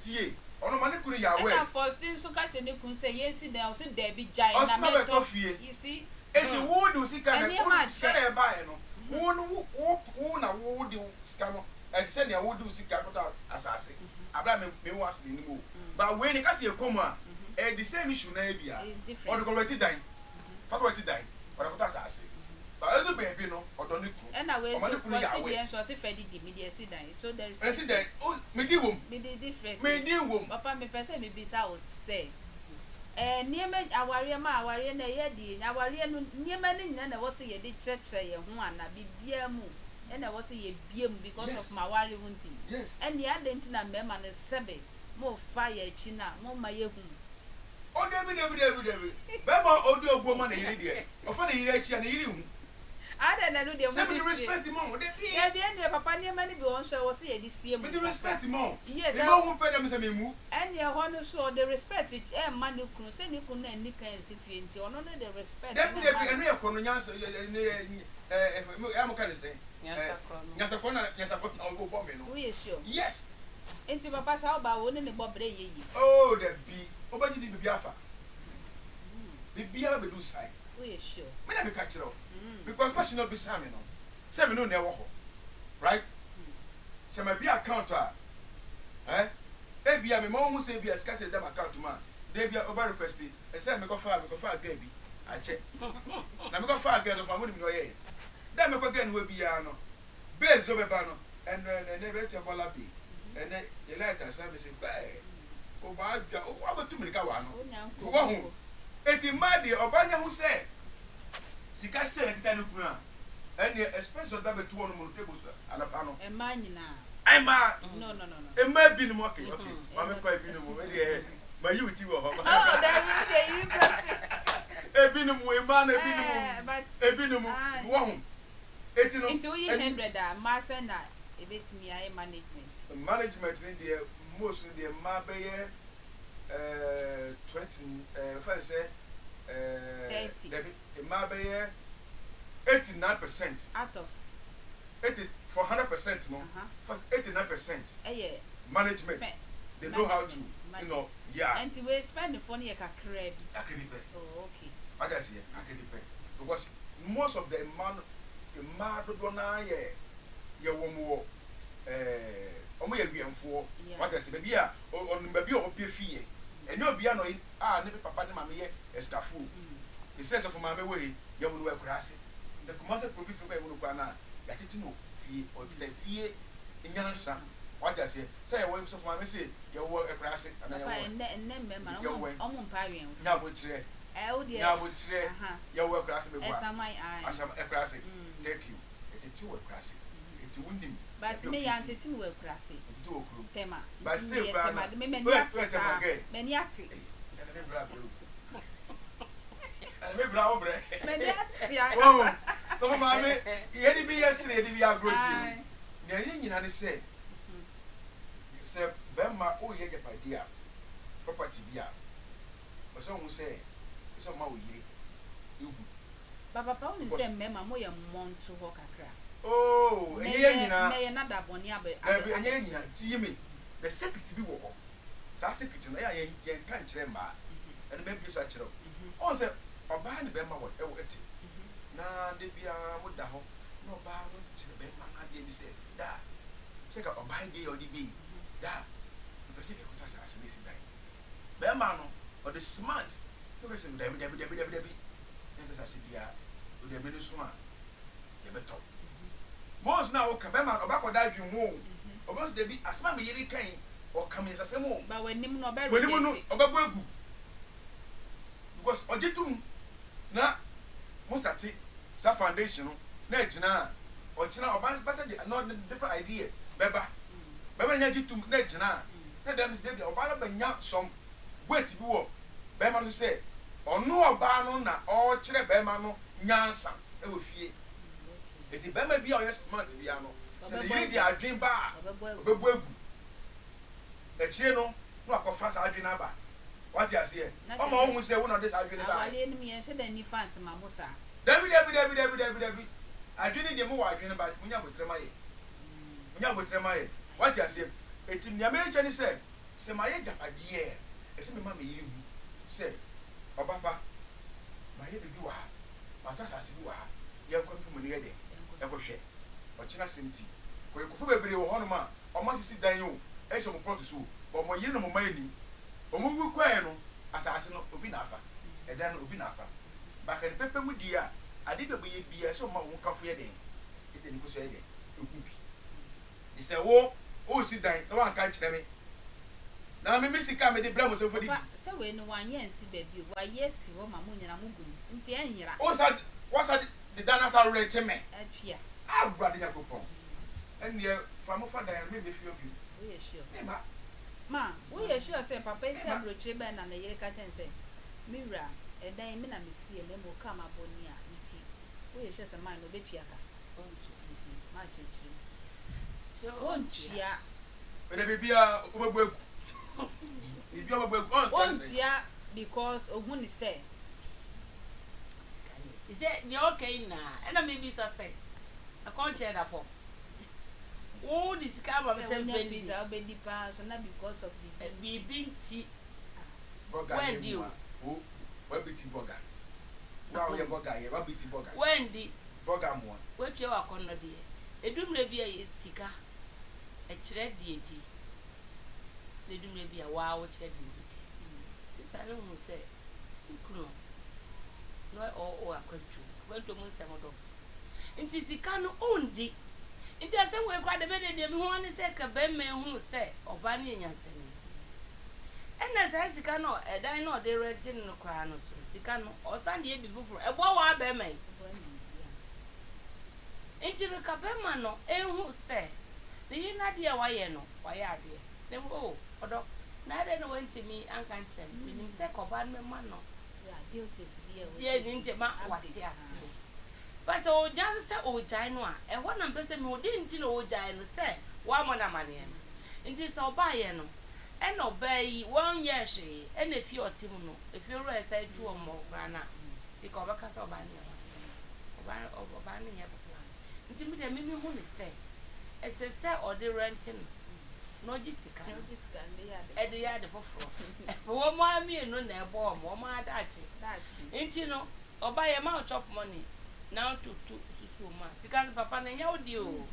Tie, ɔno ɔma ne kunu yɛ aware. Ɛna Faustina nso ka kyerɛ ne kunu sɛ yɛnsi dan ɔse daabi gyae na Ɔsoma bɛtɔ mɛtɔ fie. you see. Enti wo de wo sika na Nneɛma wo sika akyɛ. na ɛbaeɛ no, wo no wo wo wo na wo de wo sika no ɛte sɛ nea wode wo sika kɔtɔ asase abere a me me wɔ ase n'anim o. But wei ne ka sɛ yɛkɔ mu a, ɛyɛ the same issue naa bi a. It's different. Ɔde kɔ rɛnti dan, fa kɔ rɛnti dan, ɔde akɔtɔ asase. But ɛdu baabi no, ɔdɔ ne kunu. Ɛna wei Ɔma nso ne kunu yɛ Fausty aware. deɛ nso ɔse fɛ didi mede asi dan so there is Ɛsi dan, o me din wom. Mede difference. Me din wom. Papa mepɛ sɛ mebisa wo sɛ ɛɛ nneɛma awareɛ ma awareɛ no ɛyɛ deɛ awareɛ no nneɛma no nyinaa na ɛwɔ sɛ yɛde kyerɛkyerɛ yɛn ho anaa biribiara mu ɛna ɛwɔ sɛ yɛbie mu because of Yes. m'aware ho nti Yes. ɛnneɛ adɛn nti na mmarima no sɛbe mofa yɛn akyi no a momma yɛhu O dabi dabi dabi dabi bɛrima a ɔdi obuo ma ne yere deɛ ɔfa ne yere akyi a ne yere nhu. Adɛn na ɛno deɛ Sɛ mode mede sie? respect ma wo dabi. Dabi ɛnneɛ papa nneɛma no bi wɔ hɔ nso a ɛwɔ sɛ yɛde sie mu Mede kakra. respect ma wo. Yes Mema wo hu pɛ dɛ mesɛ memmu. Ɛnneɛ ɛhɔ no nso ɔde respect ɛmma ne kunu sɛ ne kunu no anni kan ansi fie nti ɔno no de respect no Dabi mma dabi no. ɛno yɛ korɔ no nyansa yɛ yɛ ne yɛ ɛɛ ɛɛ mo ka ne sɛn Nyansa korɔ no. Nyansa korɔ na nyansa korɔ na ɔbɔ me no. Woyɛ sure? Yes. Nti papa saa ɔbaa wei wo ne no bɔ brɛ nyɛ yie. Oh dabi wobɛgye di biribi afa biribiara bɛdu side. Woyɛ sure? Me na meka kyerɛ wo because question na obisaa me no sɛ me ne wo na ɛwɔ hɔ right sɛ mabue account a eh ebia mema wohu sɛ ebia sika sɛ ɛda m'account mu a da ebia woba request ɛsɛ mekɔfaa mekɔfaa girl bi akyɛ na mekɔfaa girl sɔfo maame wonim nea ɔyɛeɛ da a mɛkɔ girl no hɔ biara no Base dɛ ɔbɛba no ɛnɛ ɛnɛ bɛtua bɔla bi ɛnɛ yɛ light asa me se bɛɛ ɔba adwa wabɛtu mirika wɔ ano wahu eti mmaa deɛ ɔba nya ho sɛ sika sɛ na kita ne kunu a ɛnneɛ expenses ɔde abɛto hɔ nom no table so anɔpa no Mmaa nyinaa. Mmaa No no no no. Mmaa binom okay okay maame kɔ ebinom ɛdeɛ ma yi wo ti wɔ hɔ. Oh dabi wo deɛ yiri kura firi. Ebinom mmaa no ebinom Eh but ebinom aye. wahu. Eti no. Nti woyi hundred a mmaa sɛn na ebetumi ayɛ management? Management no deɛ most no deɛ mmaa bɛyɛ eh, 20 eh, mɛfa no sɛ eh, 30. Dabi, mmaa bɛyɛ 89%. Out of. 80 for 100% no, Uh-huh. fa 89%. Ɛyɛ. Management. Spend. They know how to, Management, you know, manage. yeah. Ɛnti wei spend foɔ no yɛ kakraa bi. Kakra bi pɛ. Oh okay. Wate aseɛ? Kakra bi pɛ. Because most of the mmaa no, mmaa dodoɔ no ara yɛ, yɛwɔ wɔn wɔ ɛɛ, wɔn yɛ wiɛnfoɔ. Wate aseɛ? Baabi a, ɔnim baabi a ɔpɛ fi yɛ. Ɛnyɛ obiara na ɔyɛ, a ne papa ne maame yɛ asikafoɔ o. Te sɛ sɔfo maame wɔ he, yɛwo no wɔ akuraase. Sɛ Kumasi kuro fifiri koraa yɛwo no koraa no a, yɛatete no wɔ fie. Ɔkita fie nyansa. Wate aseɛ? Sɛ yɛwɔ, sɔfo maame se yɛwɔ akuraase anaa Papa, yɛwɔ. ɛnnɛ, ɛnnɛ mmarima no, Yɛwɔ wɔn, he? wɔn mpɛ awɛmfoɔ. Nya abokyerɛ. Ɛɛ wo deɛ. Nya abokyerɛ. Aha. Yɛwɔ akuraase meboa. Ɛsaman ae. Asam akuraase. Thank you. Yɛtete wo akuraase. Enti wo nim. But me yɛantete me wɔ akuraase. Yɛtete wo wɔ kurom. Tema. But still Meyɛ koraa Tema no. de me m'ani Woyɛ ate woyɛ Tema paa. girl. M'ani ate. Ei ɛnɛ me bra brɛ o. Ɛnɛ me bra wo brɛ. M'ani ate ankasa. Wahu. Sɔfo maame yɛde bi yɛ sere yɛde bi yɛ agorɔ die. Ae. Nea ɛyɛ nyina ne sɛ sɛ bɛrima woyɛ agyapadeɛ a property bi a. Ɔsɛ sɛ ɔhu sɛ ɛsɛ sɛ ɔma wo yere hu. Ba papa wonim Because. sɛ mmarima moyɛ mmɔnto hɔ kakra. Oh ɛnyɛ yɛn Mɛyɛ nyinaa. mɛyɛ na da bɔne abɛ abɛ Daabi ɛnyɛ yɛn abɛto. nyinaa tie me the secret bi wɔ hɔ saa secret no ɛyɛ a yɛn yɛnka nkyerɛ mmaa ɛno mɛbue so akyerɛ wo ɔhu sɛ ɔbaa ne bɛrima wɔ ɛwɔ ɛte na da biara mo da hɔ na ɔbaa no kyerɛ bɛrima no adeɛ bi sɛ daa sɛ ka ɔbaa yi deɛ yɛ ɔde bɛ yi daa mepɛ sɛ yɛkɔtɔ asase no si dan Bɛɛma no ɔde smart na ɔka sɛ dabi dabi dabi dabi dabi yɛntɔ asase biara wode me no so a yɛbɛtɔ. Mons na woka bɛɛma no ɔbɛkɔda adwen ho o ɔbɛhu sɛ dabi asɛm a me yere ka yi ɔka me nsasɛm o. Ba w'anim no ɔbɛ W'anim no reject. ɔbɛbɔ agu because ɔgye tom na mo starte saa foundation no na agyina a ɔkyena ɔba bɛsɛ de another different idea bɛba bɛɛma no nya gye tom na agyina a Na dɛm ntsi dabia ɔbaa no benya some weight bi wɔ bɛrima no so sɛ ɔno ɔbaa no na ɔrekyerɛ bɛrima no nyansa wɔ fie. Ntsi bɛrima bi a ɔyɛ smart biara no, sɛ ne yere de adwen ba a, ɔbɛbɔ egu. Ekyir no na ɔakɔfa saa adwen no aba. Wate aseɛ? Na kyerɛ Ɔma sɛ wohu sɛ wo na ɔde saa adwene no baeɛ. awareɛ no mu yɛnhyɛ da nni fans ma mo saa. Dabi dabi dabi dabi dabi dabi. Adwene deɛ mowɔ adwene but monya aboterɛ ma yɛ. Monya aboterɛ ma yɛ. Wate aseɛ? Enti nea merekyɛ ne sɛ, sɛ mayɛ agyapadeɛ a, ɛsɛ mema me yere hu sɛ, ɔba pa, mayɛ biribi wɔ ha, matɔ asase bi wɔ ha, yɛnkɔ mfa mu no yɛ dɛn? Yɛnkɔhwɛ. Ɔkyena asɛm nti. Kɔyɛkofo bebree wɔ hɔnom a, wɔasisi dan o, asi wɔn plɔt so o, but wɔn yere ne wɔn mma nnim. Wɔwu kɔe no, asase no, obi na afa. Ɛdan no, obi na afa. Baka ne pɛpɛ mu deɛ a, ade bi a ɔbɛyɛ biara, ɛsɛ sɛ ɔma wo hokafo yɛ dɛn? Ɛde ne kosua yɛ dɛn? Ɛhu bi. Gye sɛ wo, woresi dan na woanka ankyerɛ me, na me me sika a mede brɛ mo sɛ momfa didi. Papa, sɛ wei no wanyɛ ansi baabi o, wayɛ asi hɔ ma mo nyinaa mogu mu, nti ɛnyera. Wosa, woasa de dan no asa rente me. Atua. Awurade Nyankopɔn, ɛnneɛ fa mo fa dan no, memmɛ fie hɔ bio. Woyɛ sure? Memma. Ma, woyɛ sure sɛ papa yi fi Memma. aburokyire bae na ne yere ka kyerɛ no sɛ, Me wura, ɛdan yi me na mesiiɛ na mmom kaa mabɔ ni a, nti woyɛ sure sɛ man no ɔbɛtua ka? Ɔntua. Ma kyerɛkyerɛ mu. Sɛ ɔntua. Ɔntua. Mede biribiara wobɛbɔ agu. Biribiara wobɛbɔ agu. Ɔntua sɛn? Ɔntua because ɔhu no sɛ. Sika nie. Sɛ deɛ ɔka yi nyinaa ɛna mebisa sɛ akɔnkyerɛ da fam. Wo de sika ama me Sɛ sɛ wonya mfa ndi. pizza wobɛdi paa nso na because of biribi nti. Biribi nti. Bɔga yɛ Woandi mu o. a wo wabiti bɔga. Wo a woyɛ bɔga yɛ wabiti bɔga. Woandi. Bɔga mmoa. Woatua w'akɔnnɔdeɛ. Ɛdu mmerɛ bi a yɛ sika ɛkyerɛ deɛ di na ɛdu mmerɛ bi a wo ara wokyerɛ deɛ wobɛdi. Sista no huu sɛ ne kunu no ɔwɔ akwantuo mu, akwantuo mu nsɛm dɔɔso nti sika no ɔndi. Nti asɛm wei koraa deɛ me deɛ deɛ mehu ara ne sɛ ka barima yi hunu sɛ ɔbaa no yɛ nyansani. Ɛna saa sika no ɛdan no a ɔde rɛnte no no koraa no so no sika no ɔsan de yɛ biribi foforɔ ɛboa waa barima yi. Nti no ka bɛma no nhu sɛ ne yere no adeɛ a wayɛ no wayɛ adeɛ na mmom oh ɔdɔ na adɛn na wantumi anka ankyerɛ me menim sɛ ka ɔbaa no bɛma no deɛ ne nti ma wate aseɛ but sɛ ɔgya so sɛ ɔgyae no a ɛhɔ na mpɛ sɛ mehu deɛ nti na ɔgyae no sɛ wammɔ no amaneɛ no nti sɛ ɔbaeɛ no ɛna ɔbaa yi wɔnyɛɛ hwee ɛna efie a ɔte mu no efie wura ɛsan tu wɔn mmɔ koraa no a nti ka ɔbɛka sɛ ɔbaa no yɛ hwan. Ɔbaa no ɔbaa no nyɛ papa nti me deɛ me me hu no sɛ ɛsɛ sɛ ɔde rɛnte no na ɔgye sika no ɛde yɛ ade foforɔ wɔn ara mmienu na ɛbɔ wɔn wɔn ara daakye nti no ɔbaa yɛ ma wo chop money na wototo susuo mu a sika no papa no ɛnyɛ wo deɛ o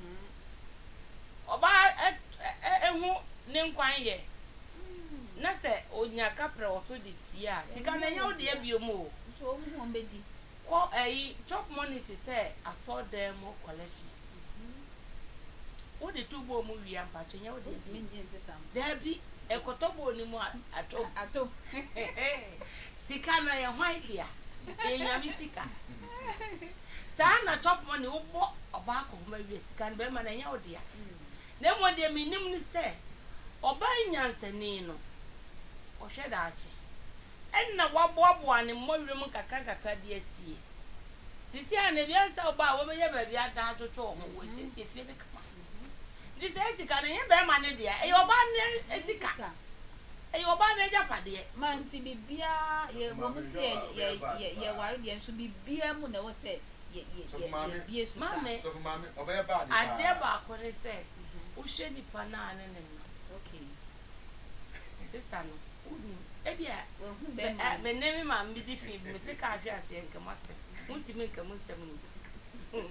ɔbaa ɛ ɛ ɛho ne nkwan yɛ na sɛ onya kaprɛ wɔ so de sie a sika no ɛnyɛ wo deɛ bio mu o. Kɔ ɛyi chop money te sɛ asɔrdan mu collection wo de to bowl mu wie a mpakyɛ nyɛ wo deɛ bio daabi ɛkɔtɔ bowl no mu a atom sika no ɛyɛ hwan dea ɛyɛ nyame sika saa na chop money wo bɔ ɔbaa kɔhoma wie sika no bɛrima no ɛnyɛ wo dea na mmom deɛ menim ne sɛ ɔbaa nyansani no ɔhwɛ daakye Ɛnna waboaboa ne mmɔwerɛ mu nkakrankakra de asie. Seesei ara no, ebia ɛnsɛ sɛ woba a wobɛnya baabi ada adwodwo wo ho. Wɔasiesie fie no kama. Enti saa sika no, ɛnyɛ barima no dea, ɛyɛ ɔbaa no sika. Ɛyɛ ɔbaa no agyapadeɛ. Ma nti biribiara, yɛ wɔ mu sɛ yɛ yɛ yɛware deɛ nso biribiara mu na ɛwɔ sɛ yɛ yɛ yɛ yɛbue so saa. Maame, adeɛ baako ne sɛ, wohwɛ nipa no a ne ne nam. Okay. Sister no, Wonnim. Ebia Wahu me bɛrima ɛ no. me ne me maame bi di fi bi, mese kaa hwe aseɛ nka mu asɛm. Wontumi nka mu nsɛm no bi.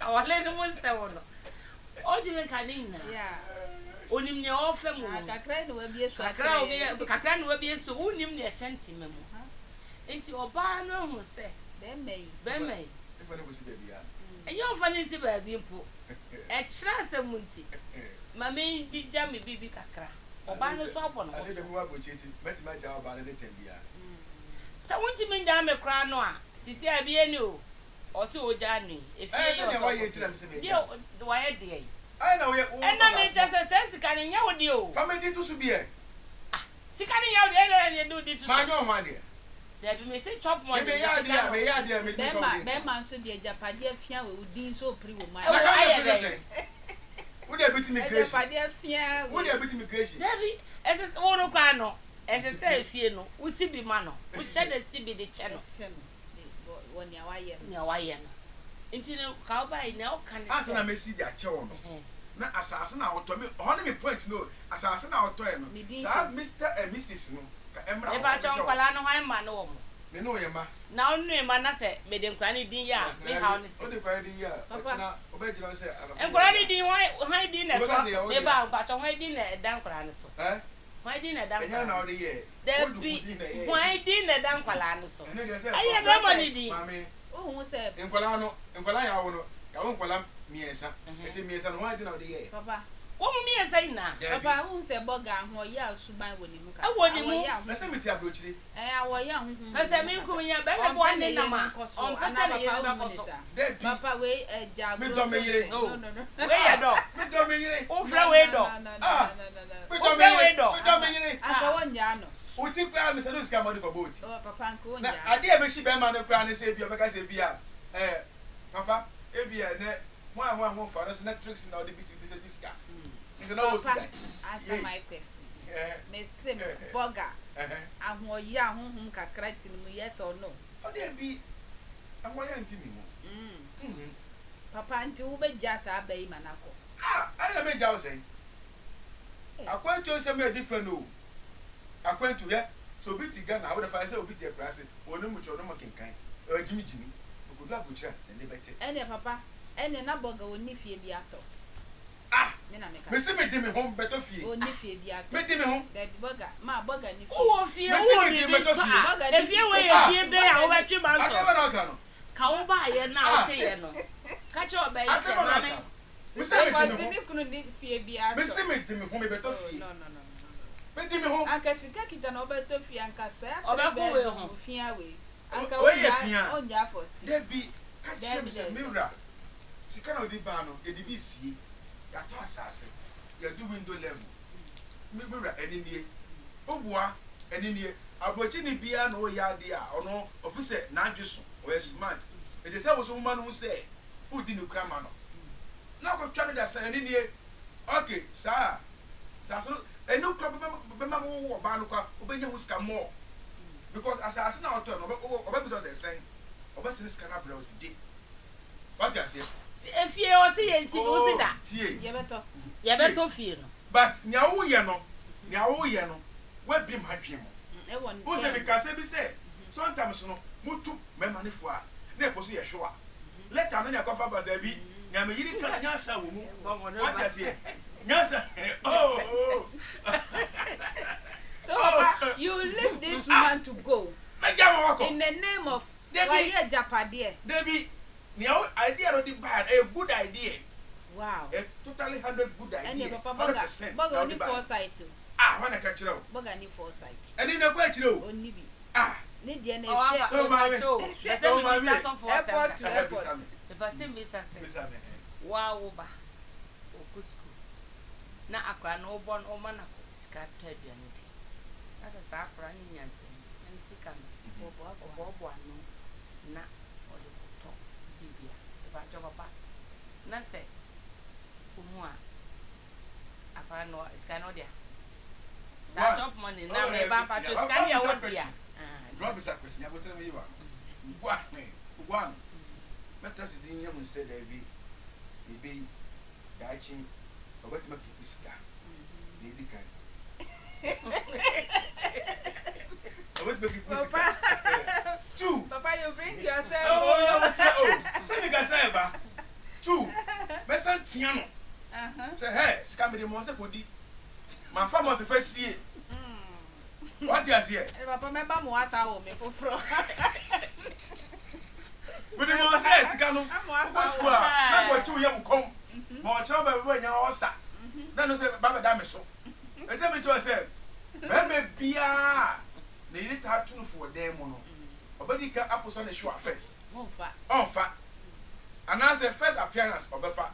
Awale no mu nsɛm no, ɔntumi nka ne nyinaa. Yeah. Onim nea ɔrefa mu Ah, wɔ mu. kakra na wabie so Kakra akyerɛ a obi yɛn. kakra na wabie so, wonnim nea ɛhyɛ ntema mu. Aha. Nti ɔbaa no ahu sɛ Bɛrima yi. bɛrima yi, Mfa no nkɔsi baabi a. ɛnyɛ ɔmfa no nsi baabi mpo. Ɛkyerɛ asɛm nti, ma mengyigya me biribi kakra. Ɔbaa no nso abɔ ne ho Ade so. deɛ mewɔ aburokyire nti mɛtumi agyaa ɔbaa no ne tɛm biara. Sɛ wontumi ngyaa me koraa no a, sisi a ebi ani o, ɔse ogyaa no yi, efie Ɛɛ yi sɛdeɛ ɔsɛ wayɛ nti ɔkɔte na mese yi, megyaa. deɛ wayɛ deɛn? Ɛɛ na woyɛ wo Ɛna kasa mekyɛ no. sɛ saa sika no nyɛ wo deɛ o. Fa me din to so bi ɛ. Ah, sika no nyɛ wo deɛ, ɛna yɛde wo din to so. Manyɛ wo ho adeɛ. Dabi mese chop Me money meyɛ me adeɛ sika a no. meyɛ adeɛ a metumi fa wo Bɛrima din ka ho. bɛrima nso deɛ agyapadeɛ fia wɔ wo din nso opiri wɔ mu Ɛwɔ Na ayɛ. ka ayɛ deɛ pɛ sɛ dɛn? sɛn? Wo deɛ bit immigration. Agyapadeɛ fia Wo wei. deɛ bit immigration. Dabi, ɛsɛ sɛ wo no koraa no. Ɛsɛ sɛ efie no, wosi bi ma no. Wohyɛ da si bi de kyɛ no. Kyɛ no de wɔ wɔ nea wayɛ no. Nea wayɛ no. Nti no, ka wobae, nea woka ne Ansa na sɛ. mɛsi de akyɛ wo no, na asase no a wotɔ, me, ɛhɔ ne me point no o, asase no a wotɔeɛ no, Ne din saa hyɛ mu. Mister and Misis no, ka ɛmmra hɔ, Mepakyɛw, ɛmmɛhyɛ hɔ. nkwadaa no, hwan mma ne wɔn? Me ne wo yɛ mma. Na wo ne mma na sɛ mede nkwadaa no din yɛ a, me haw ne sɛ. Wode nkwadaa no din yɛ a, Papa. ɔkyena wobɛgyina hɔ sɛ asase no yɛ wo Nkwadaa no dea. din, hwan, hwan din na Wobɛka ɛtoa sɛ so? ɛyɛ wo Me dea. ba, mpakyɛw, hwan din na ɛda nkwadaa no so? Ɛ? Hwan din na ɛda Ɛnyɛ wo nkwadaa na no wode yɛɛ. Wode wo Dabi, din na ɛyɛɛ. hwan din na ɛda nkwadaa no so? Ɛno deɛ sɛ Ɛyɛ ɛfa. bɛrima no Prophet. din. Maame. Wohu sɛ. Nkwadaa no, nkwadaa a yɛawo no, yɛawo nkwadaa mmiɛnsa. Enti mmiɛnsa no, hwan din na wode yɛɛ? Papa. Wɔn mu mmiɛnsa nyinaa. Dabi. Papa, wohu sɛ bɔga ahoɔyaa suban wɔ ne mu kakra. Ɛwɔ ne mu. Ahoɔyaa ho. Na sɛ mete aburokyire. Ɛɛ, ahoɔyaa ho hu Pɛ wɔ sɛ ne me mu nkum kakra. nya bɛrima bi Ɔmpɛ wa ne ne yere nam no a, nkɔsoɔ. ɔmpɛ Anaa sɛ ne papa yere wonhu bɛkɔ ne so. saa? Dabi. Papa wei ɛgya agorɔ Medɔ me yere. tontɛn. No, no, no. Wei yɛ dɔ. Medɔ me yere. Wofrɛ No, wei no, dɔ. no, no, no, Ah! no, no, no. Medɔ me Wofrɛ yere. wei dɔ. Medɔ me yere. Anka Ah. wonnyaa no. Wo ti koraa mesɛ no sika ma wode kɔbɔ wo ti. Oh, papa anka Na wonnyaa no. adeɛ a ɛbɛhye bɛrima no koraa ne sɛ ebia ɔbɛka sɛ ebia eh, papa ebia ɛnɛ hwan hwan ho fa no so na tricks na ɔde bi ti bi sɛ gye sika. Nso na ɔwɔ Papa, sika. answer Yei. my question. Eh, Mese bɔga, eh, ahoɔyaa honhom kakra te ne mu, yes or no? Ɔde bi ahoɔyaa nti ne mu. Mm. Papa, nti wobɛgyaa saa barima no akɔ? Ah, adɛn na mengya wo sɛn? Akwantuo nsɛm yɛ different o. Akwantu, hwɛ, sɛ obi te Ghana ha, wode fa no sɛ obi te akuraase, ɔnim kyerɛ, ɔnim kenkan, ɔyɛ gyimi gyimi, ɔkɔdu aburokyire a, n'ani bɛte. Ɛneɛ papa, ɛneɛ na bɔga ɔnni fie bi atɔ. Ah! Me na meka. Mese mede me ho bɛtɔ fie. Ɔnni fie bi atɔ. Mede me ho. Dabi, bɔga, ma bɔga nni fie. Wowɔ fie, Mese wowɔ mede biribi bɛtɔ tɔ fie. a, Bɔga nni efie fie. wei yɛ Ah! fie bɛn a Bɔga nni. wobɛtwe Asɛm manso? bɛn na woka no? Ka wo baeɛ no a Ah! woteeɛ no, ka kyerɛ ɔbaa yi Asɛm sɛ, bɛn na Maame. woka no? Mese mede Because me ho. ne kunu nni fie bi atɔ. Mese mede me ho mebɛtɔ Oh, fie. no, no, no, no, no. Mede me ho. Anka sika kita na ɔbɛtɔ fie anka saa three Ɔbɛko wei bedroom ho. fia wei. Anka Wei yɛ ɔngyaa fia. ɔngyaa for stay. Dabi, ka kyerɛ Dabi me sɛ, dabi me dabi. wura, sika na wode baa no, yɛde bi resie, yɛatɔ asase, yɛadu window level. Me me wura, ɛno nie. Woboa, ɛno nie. Aborɔkyeni biara na ɔreyɛ adeɛ a, ɔno, ɔfiri sɛ n'adwe so, ɔyɛ smart. Enti sɛ wo nso woma no hu sɛ wodi nokorɛ ama no, na wakɔtwa no da sɛ, ɛno nie. Okay, saa a, asase no, ɛno koraa bɛma, bɛma wo ɔbaa no koraa, wobɛnya ho sika more. Because asase no a ɔtɔe no, ɔbɛ, ɔbɛbisa wo sɛ, ɛsɛn? Ɔbɛsene sika no abrɛ wo sɛ, gye. Wate aseɛ? Efie ɔse yɛnsi bi, wose Oh, da. tie. Yɛbɛtɔ. Tie. Yɛbɛtɔ fie no. But nea woyɛ no, nea woyɛ no, woabue m'adwene mu. Ɛwɔ ne Wohu sɛ dɛm. meka asɛm bi sɛ, sometimes no, motu mmarima no fo a, na ɛpɔ so yɛhwe wa. Later no na ɛkɔfa ba, daabi, nea me yere ka no, nyansa wɔ mu. Wate aseɛ? Nyansa, oh, oh. So papa, you leave this woman to go. Mɛgya ma wakɔ. In the name of Dabi. wayɛ agyapadeɛ. Dabi, nea wo idea no de baeɛ no, ɛyɛ good idea. Wow. A totally hundred good idea. Ɛnneɛ papa Hundred bɔga percent bɔga na ɔnni wode baeɛ. foresight o. Ah, hwan na ɛka kyerɛ wo? Bɔga nni foresight. Ɛnne na ɛkɔ akyire o. Ɔnni bi. Ah. Ne deɛ no Ɔwɔ ɛhwɛ. afa So maame, mepakyɛ o, Ɛhwɛ. pɛ sɛ so maame. mebisa sɔfo asɛm Airport to kakra. Ɛhɛ, airport. bisa me. Mepɛ sɛ mebisa sɛ, Bisa me, ɛhɛ. wo a wo ba ɔkɔ sukuu na akwadaa no wobɔ no woma no sika tɔ aduane di, na sɛ saa akwadaa no nyansa mu na ne sika no ɔboaboa ano na ɔde kɔtɔ biribi a, mepakyɛ papa, na sɛ wohu a, akwadaa no sika no ɔde a? Saa chop money na meba mpakyɛ sika no yɛ wo dea. Wabisa question, abotire mi yi wa no. One, mɛtra se din ahu sɛ daabi, mebe yi, daakye ɔbɛtumi akeep sika, deɛ edi kan. Ɔbɛtumi akeep sika. Two. Papa, you bring yourself. Oh, yeah, but oh, sɛ mi kasa ɛba. Two, mɛsan tia no. Sɛ hɛ, sika mi de mɔ sɛ kodi. Ma fa mɔ sɛ fɛ sie. Wate aseɛ? Ɛne papa mɛba mo asa wɔ me foforɔ. Mede ma ɔsɛ sika no wokɔ sukuu a na nkɔkye wo yam kɔm ma ɔkyerɛ wo bɛbɛ nya ɔsa na no sɛ ba bɛda me so. Ɛsɛ me kyerɛ sɛ bɛrima biara ne yere taa to no fo wɔ dan mu no ɔbɛdi ka aposa ne hwewa first. Ɔmfa. Anaasɛ first appearance ɔbɛfa.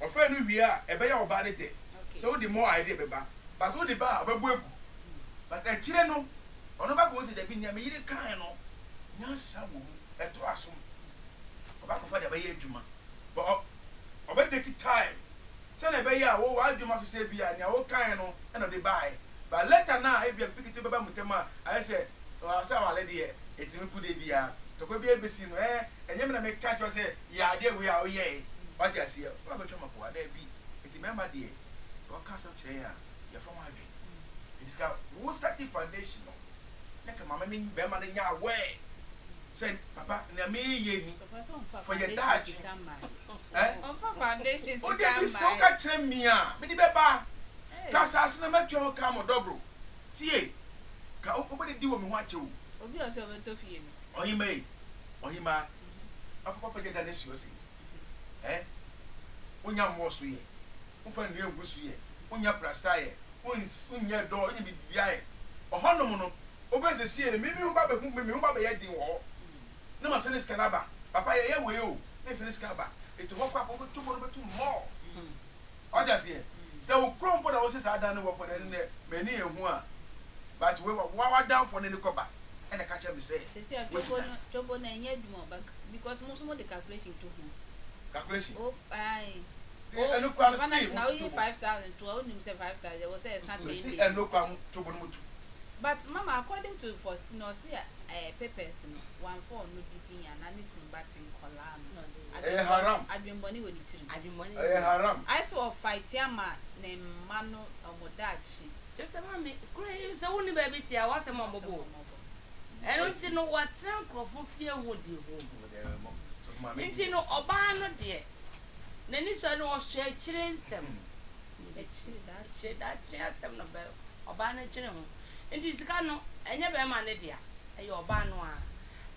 Ɔfɛ no wie a ɛbɛyɛ ɔbaa no dɛ sɛ wode more idea bɛba. But wode ba a ɔbɛbɔ agu but akyire no ɔno bɛkɔ hu sɛ dabi nea me yere kae no nyansa wɔ mu ɛtɔ asom ɔbɛakɔfa de abɛyɛ adwuma but ɔbɛ take time sɛnea ɛbɛyɛ a wo w'adwuma so sɛ bi a nea wokae no ɛna ɔde baeɛ. But later no a ebia biribi ketewa bɛba mo ntam a ayɛ sɛ sɛ aware deɛ ɛtumi ku da biara. Ntɔkwa biara bɛsi no ɛɛ ɛnyɛ me na meka kyerɛ wo sɛ yɛ adeɛ wei a woyɛe. Wate aseɛ? Woabɛtwa me apoa? Daabi. Enti mmarima deɛ sɛ wɔka asɛm kyerɛ yɛn a yɛfa ho adwene. Enti sɛ wo starte foundation no na ka maame ne barima no nyɛ aware sɛ papa nea meyɛ ni for yɛ daakye. Eh? Wode bi sɛ woka kyerɛ me a mede bɛba. Ka asase no mɛtua ho ka mo dɔboro. Tie! Ka wobɛdidi wɔ me ho akyɛ o. Obi a ɔsɛ ɔbɛtɔ fie no. Ɔhemmaa ei, ɔhemmaa, akokɔ apagya da no asi hɔ sei. Eh? Wonnya mmɔɔ so yɛ, womfa nnua ngu so yɛ, wonnya plasta yɛ, wonnyɛ dɔɔ, wonnyɛ biribiara yɛ. Ɔhɔnom no, wobɛhu sɛ sie no, me me ho ba bɛhu, me me ho ba bɛyɛ den wɔ hɔ. Na masane sika no aba. Papa yɛyɛ wei o, na mesane sika aba. Enti hɔ koraa po wobɛtu bɔ no bɛtu more. Wate aseɛ? Sɛ wo kurom mpo na wose saa dan no wɔ mpo na ɛno deɛ m'ani nhu a, but wei wa w'adamfoɔ no ani kɔba ɛna ɛka kyerɛ me sɛ Sɛsi a woasi twombo dan. no twombo no ɛnyɛ adwuma o but because mo nso mo de calculation to ho. Calculation? O ae Ee o ɛno koraa no papa na still na mo to woyi twombo. 5000 to a wonim sɛ 5000 ɛwɔ sɛ ɛsa 10 Mesi days. ɛno koraa mo twombo no mo tu. But mama according to Faustina ɔse ɛɛ papers no wamfa ɔno de din anaa ne kunu but nkɔlaa no Ɛyɛ haram. Adwenbɔne wɔ ne tirim. Adwenbɔne Ɛyɛ haram. Ayɛ sɛ ɔfight ama ne mma no wɔn daakye. Kyerɛ sɛ maame, kuro yi sɛ wonni baabi te a w'asɛm a wɔbɔ o. Ɛno nti no watena nkurɔfo fie ho di ho. Nti no ɔbaa no deɛ n'ani sɔ no ɔhwɛ akyire nsɛm. Akyire daakye asɛm na ɔbaa no dwene ho. Nti sika no ɛnyɛ bɛrima no dea, ɛyɛ ɔbaa no ara.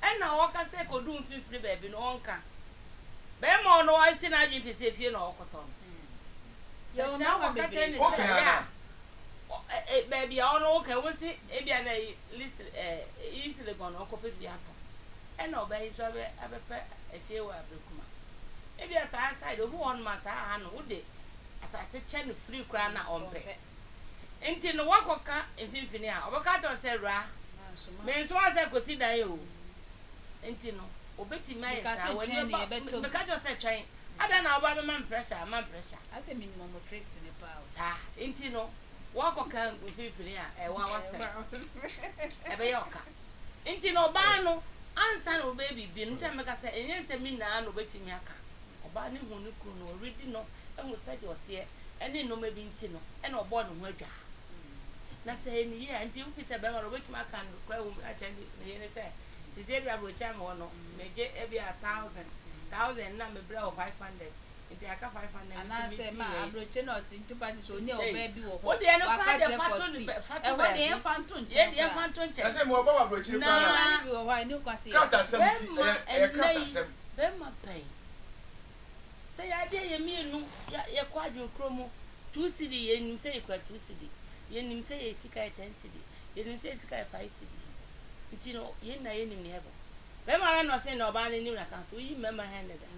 Ɛna ɔka sɛ kɔdu mfimfini baabi no ɔnka. Bɛrima a ɔno wasi n'adwene pi sɛ efie na ɔrekɔtɔ no, sɛ Yɛwɔ kyerɛ mmarima akɔka kyerɛ bebree ne saa. sɛ ɛyɛ a, baabi a ɔno woka wo se ebia na East Legon na ɔkɔpɛ fie atɔ, ɛna ɔbaa yi nso abɛpɛ efie wɔ Ablekuma. Ebia saa side obi wɔ hɔnom a saa ha no wode asase kyɛ no free koraa na ɔmpɛ. Nti no woakɔka mfimfini a, ɔbɛka akyerɛ wo sɛ awuraa, mensomaa sɛ kɔsi dan o. Nti no, obetumi ayɛ Meka saa. sɛ W'ani twɛn na bɛba, yɛbɛtɔ bi. meka kyerɛ wo sɛ twɛn. Adɛn na woba bɛma me pressure, ma me pressure. Asɛ menim ɔmo tricks no paa o. Saa. Nti no, woakɔka agu mfimfini a, ɛyɛ woa w'asɛm. Ɛbɛyɛ ɔka. Nti no, ɔbaa no, ansa na ɔbɛyɛ biribi no, nti na meka sɛ ɛnyɛ nsɛm nyinaa na obetumi aka. Ɔbaa no hu ne kunu no, ɔredi no, ahu sɛdeɛ ɔteɛ, ɛne nnoɔma bi nti no, ɛna ɔbɔɔ ne ho adwaa. Na sɛ ɛyɛ ne yie a, nti wofi sɛ bɛrima no obetumi aka nokorɛ wɔ mu akyerɛ ne yere sɛ, sisi ebi aburokyire a mewɔ no, megye ebi a thousand, thousand na mebrɛ wo 500, nti aka 500 no nso Anaasɛ medi ma wei. aburokyire na ɔte nti pa kyerɛ sɛ ɔne Sei. ɔbaa bi wɔ hɔ, Wo deɛ no waka koraa deɛ kyerɛ fa to Fosti. ne bɛ, fa to Ɛhɔ deɛ baabi. yɛmfa nto Yei nkyɛn deɛ yɛmfa koraa. nto Na nkyɛn. sɛ mewɔ ba wɔ aburokyire koraa Nneɛma na no Na bi wɔ hɔ a ɛne kwa sɛ yɛka. kratasɛm nti, bɛrima ɛyɛ ɛyɛ ɛnnɛ yi, kratasɛm. bɛrima bɛn? Sɛ yɛ adeɛ yɛ mmienu yɛ yɛkɔ adwene korɔ mu, two cedi yɛnim sɛ yɛkura two cedi, yɛnim sɛ yɛ sika yɛ ten cedi, yɛnim sɛ yɛ sika yɛ five cedi, nti no yɛn nyinaa yɛnim nea ɛbɔ. Bɛrima bɛn na ɔsen na ɔbaa no anim na ka so woyi mmarima hundred a,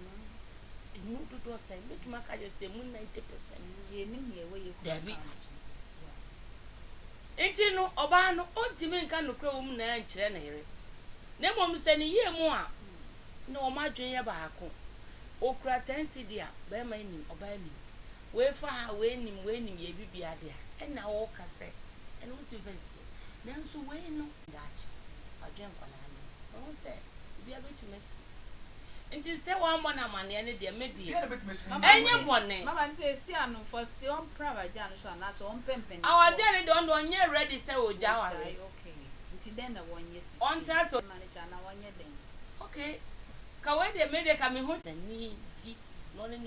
ɛmu dodoɔ sɛn? Mɛtumi aka akyerɛ sɛ ɛmu 90%. Yɛnim nea ɛwɔ yɛ kunu Dabi. account mu. Nti no ɔbaa no ɔntumi nka nokorɛ wɔ mu nyinaa nkyerɛ ne yere, na mmom sɛ ne yie mu a na wɔn adwene yɛ baako. Okura ten cedi a, barima nim, ɔbaa nim. Wei fa ha, wei nim, wei nim, yɛ biribiara de a, ɛnna woka sɛ ɛno wontumi mfa nsie. Nanso wei no, daakye, wadwene nkwadaa no ho. Wahu sɛ biribiara bɛtumi asi. Nti sɛ wammɔ no amanneɛ no deɛ, me deɛ, Biribiara bɛtumi asi. Mama ɛnyɛ nti, bɔne. mama nti esi ano, first ɔmpra awaregyae no so anaasɛ ɔmpɛ mpanimfoɔ. Awaregyae no deɛ, ɔno deɛ ɔnyɛ ready sɛ ɔgya awareɛ. Ɔgyae, okay. Nti dɛn na wɔnyɛ sisi? Ɔntra ase. Mma no kyɛ anaa wɔnyɛ dɛn? Okay, ka wei deɛ, me deɛ ka mehu. Ni.